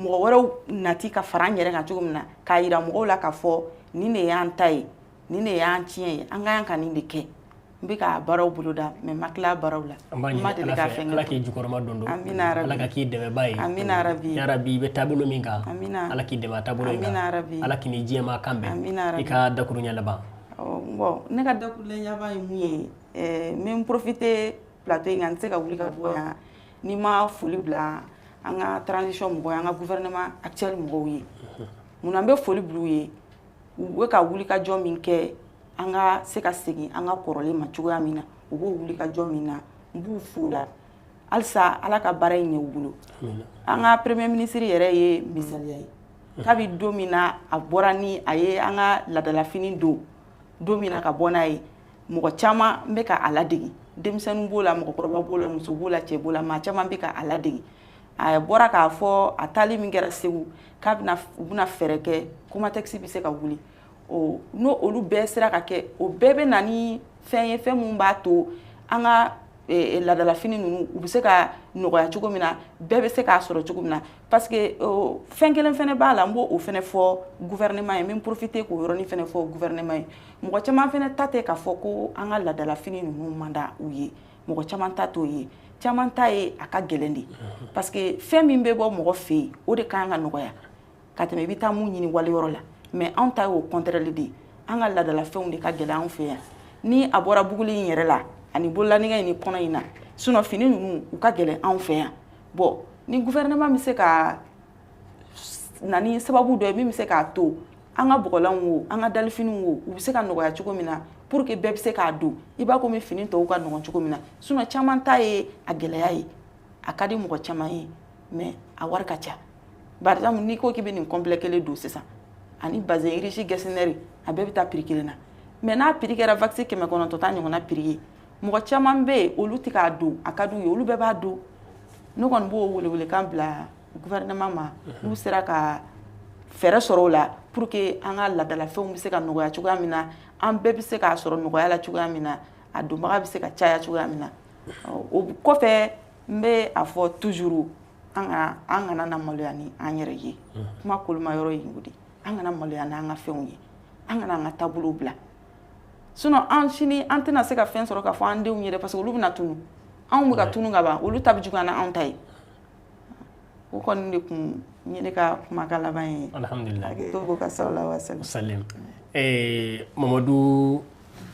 mɔgɔ wɛrɛw nati ka fara an yɛrɛ kan cogo min na, k'a yira mɔgɔw la k'a fɔ nin de y'an ta ye, nin de y'an tiɲɛ ye, an ka kan ka nin de kɛ. N bɛ ka baaraw boloda, mais n ma tila baaraw la. An b'a N ma ɲini deli Ala ka fɛ, fɛn Ala kɛ. k'i jukɔrɔma don don. Amina rabi. Ala ka k'i dɛmɛba ye. Amina rabi. Ya rabi, i bɛ taabolo min kan, Amina. Ala k'i dɛmɛ a taabolo in kan. Amina rabi. Ala k'i ni diɲɛ maa kan bɛn. Amina rabi. I ka dakuruɲɛ laban. Bon, ne ka dakuruɲɛ laban ye mun ye? N bɛ n profiter plateau in kan, n tɛ se ka wuli ka bɔ yan ni ma foli bila an ka transition mɔgɔw ye, an ka gouvernement actuel mɔgɔw ye. Munna n bɛ foli bila u ye? U bɛ ka wuli ka jɔ min kɛ, an ka se ka segin an ka kɔrɔlen ma cogoya min na, u b'o wuli ka jɔ min na, n b'u fo la. Halisa Ala ka baara in ɲɛ u bolo. An ka premier ministre yɛrɛ ye misaliya ye. Kabi don min na a bɔra ni a ye an ka laadalafini don, don min na ka bɔ n'a ye, mɔgɔ caman bɛ ka a ladege. Denmisɛnnin b'o la, mɔgɔkɔrɔba b'o la, muso b'o la, cɛ b'o la, maa caman bɛ ka a ladege. A bɔra k'a fɔ a taali min kɛra Segu, k'a bɛna, u bɛna fɛɛrɛ kɛ Comatex bɛ se ka wuli. O n'o olu bɛɛ sera ka kɛ, o bɛɛ bɛ na ni fɛn ye, fɛn min b'a to an ka laadalafini ninnu, u bɛ se ka nɔgɔya cogo min na, bɛɛ bɛ se k'a sɔrɔ cogo min na. Parce que fɛn kelen fɛnɛ b'a la, n b'o fɛnɛ fɔ gouvernement ye, n bɛ n profiter k'o yɔrɔnin fɛnɛ fɔ gouvernement ye. Mɔgɔ caman fɛnɛ ta tɛ k'a fɔ ko an ka laadalafini ninnu man da u ye, mɔgɔ caman ta t'o ye, caman ta ye a ka gɛlɛn de, parce que fɛn min bɛ bɔ mɔgɔ fɛ yen, o de kan ka nɔgɔya ka tɛmɛ i bɛ taa mun ɲini waliyɔrɔ la. Mais anw ta y'o contraire de ye. An ka laadalafɛnw de ka gɛlɛn anw fɛ yan. Ni a bɔra buguli in yɛrɛ la ani bololanɛgɛ in ni kɔnɔ in na, sinon fini ninnu u ka gɛlɛn anw fɛ yan. Bon, ni gouvernement bɛ se ka na ni sababu dɔ ye min bɛ se k'a to an ka bɔgɔlanw wo, an ka dalifiniw wo, u bɛ se ka nɔgɔya cogo min na pour que bɛɛ bɛ se k'a don, i b'a komi fini tɔw ka nɔgɔn cogo min na. Sinon caman ta ye a gɛlɛya ye, a ka di mɔgɔ caman ye, mais a wari ka ca. Par exemple, n'i ko k'i bɛ nin complet kelen don sisan ani bazin riche getzner, a bɛɛ bɛ taa prix kelen na. Mais n'a prix kɛra wax 900 ta ɲɔgɔnna prix ye, mɔgɔ caman bɛ yen olu tɛ k'a don, a ka d'u ye, olu bɛɛ b'a don. Ne kɔni b'o welewelekan bila gouvernement ma, n'u sera ka fɛɛrɛ sɔrɔ o la pour que an ka laadalafɛnw bɛ se ka nɔgɔya cogoya min na, an bɛɛ bɛ se k'a sɔrɔ nɔgɔya la cogoya min na, a donbaga bɛ se ka caya cogoya min na. O kɔfɛ, n bɛ a fɔ toujours, an kana na maloya ni an yɛrɛ ye. Kuma koloma yɔrɔ ye o de, an kana maloya n'an ka fɛnw ye, an kana an ka taabolow bila. Sinon an sini an tɛna se ka fɛn sɔrɔ k'a fɔ an denw yɛrɛ, parce que olu bɛna tunu, anw bɛ ka tunu ka ban, olu ta bɛ juguya n'anw ta ye. O kɔni de kun ye ne ka kumakan laban ye. Alhamdulillah. To ka sallallahu alaihi wasallam. Mamadu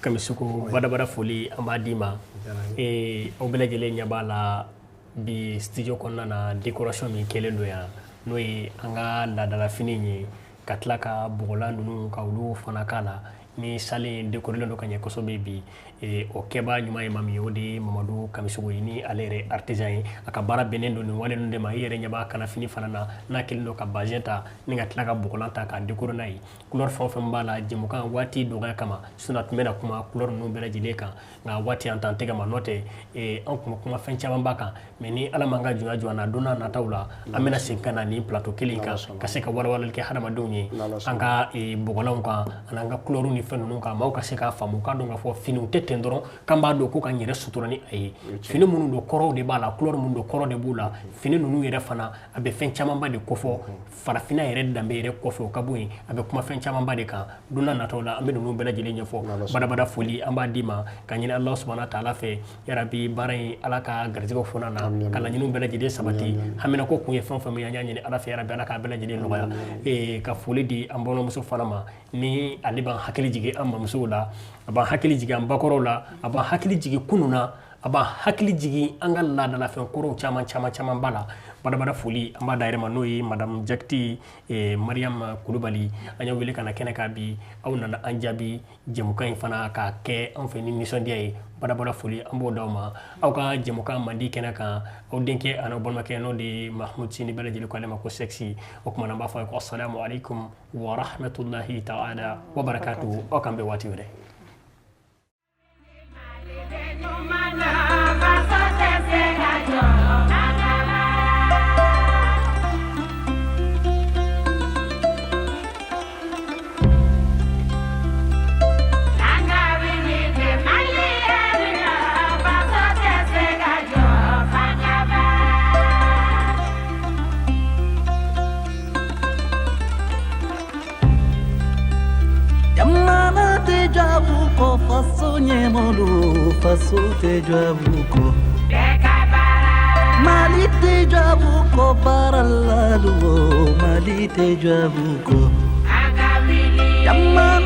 Kamisoko, badabada foli an b'a d'i ma. Aw bɛɛ lajɛlen ɲɛ b'a la bi studio kɔnɔna na, décoration min kɛlen don yan, n'o ye an ka laadalafini ye, ka tila ka bɔgɔlan ninnu ka olu fana k'a la, ni salle in décoré don ka ɲɛ kosɛbɛ bi. O kɛbaa ɲuman ye maa min ye, o de ye Mamadu Kamisoko ye, ni ale yɛrɛ artisan ye. A ka baara bɛnnen don nin wale ninnu de ma. I yɛrɛ ɲɛ b'a kanafini fana na, n'a kɛlen don ka bazin ta ni ka tila ka bɔgɔlan ta k'a décorer n'a ye. Couleur fɛn o fɛn b'a la, jɛmukan waati dɔgɔya kama, sinon a tun bɛna kuma couleur ninnu bɛɛ lajɛlen kan, nka waati an t'an tɛgɛ ma, n'o tɛ an tun bɛ kuma fɛn caman ba kan. Mais ni Ala m'an ka jɔnya jɔ an na, don n'a nataw la an bɛna segin ka na nin plateau kelen kan ka se ka walawalali kɛ hadamadenw ye an ka bɔgɔlanw kan ani an ka couleur ni fɛn ninnu kan, maaw ka se k'a faamu, k'a dɔn k'a fɔ finiw tɛ ten dɔrɔn k'an b'a dɔn ko k'an yɛrɛ sutura ni a ye. Fini minnu don, kɔrɔw de b'a la, couleur minnu don, kɔrɔ de b'u la. Fini ninnu yɛrɛ fana, a bɛ fɛn camanba de kofɔ farafinna yɛrɛ danbe yɛrɛ kɔfɛ, o ka bɔ yen, a bɛ kuma fɛn camanba de kan. Don n'a nataw la an bɛ ninnu bɛɛ lajɛlen ɲɛfɔ. Badabada foli an b'a d'i ma ka ɲini Ala subahana taala fɛ, yarabi baara in Ala ka garijɛgɛw fɔna na, ka laɲiniw bɛɛ lajɛlen sabati, haminako kun ye fɛn o fɛn min ye, an y'a ɲini Ala fɛ, yarabi Ala k'a bɛɛ lajɛlen nɔgɔya. Ka foli di an balimamuso fana ma, ni ale b'an hakili jigin an mamusow la, a b'an hakili jigin an bakɔrɔw la, a b'an hakili jigin kunun na, a b'an hakili jigin an ka laadalafɛn kɔrɔw caman caman caman ba la. Badabada foli an b'a da yɛrɛ ma, n'o ye madame Jakite Mariam Kulubali. An y'aw wele ka na kɛnɛ kan bi, aw nana an jaabi jɛmukan in fana k'a kɛ anw fɛ ni nisɔndiya ye. Badabada foli an b'o d'aw ma aw ka jɛmukan mandi kɛnɛ kan. Aw denkɛ ani aw balimakɛ, n'o de ye Mahmoud Sini, bɛɛ lajɛlen ko ale ma ko sexy. O tuma na an b'a fɔ a ye ko assalamu alaikum wa rahmatullahi ta'ala wa barakatuhu. Aw k'an bɛn waati wɛrɛ. Faso ɲɛmɔlu, faso tɛ jɔ a kɔ. Mali tɛ jɔ a kɔ baara la, Mali tɛ jɔ a kɔ. Jamana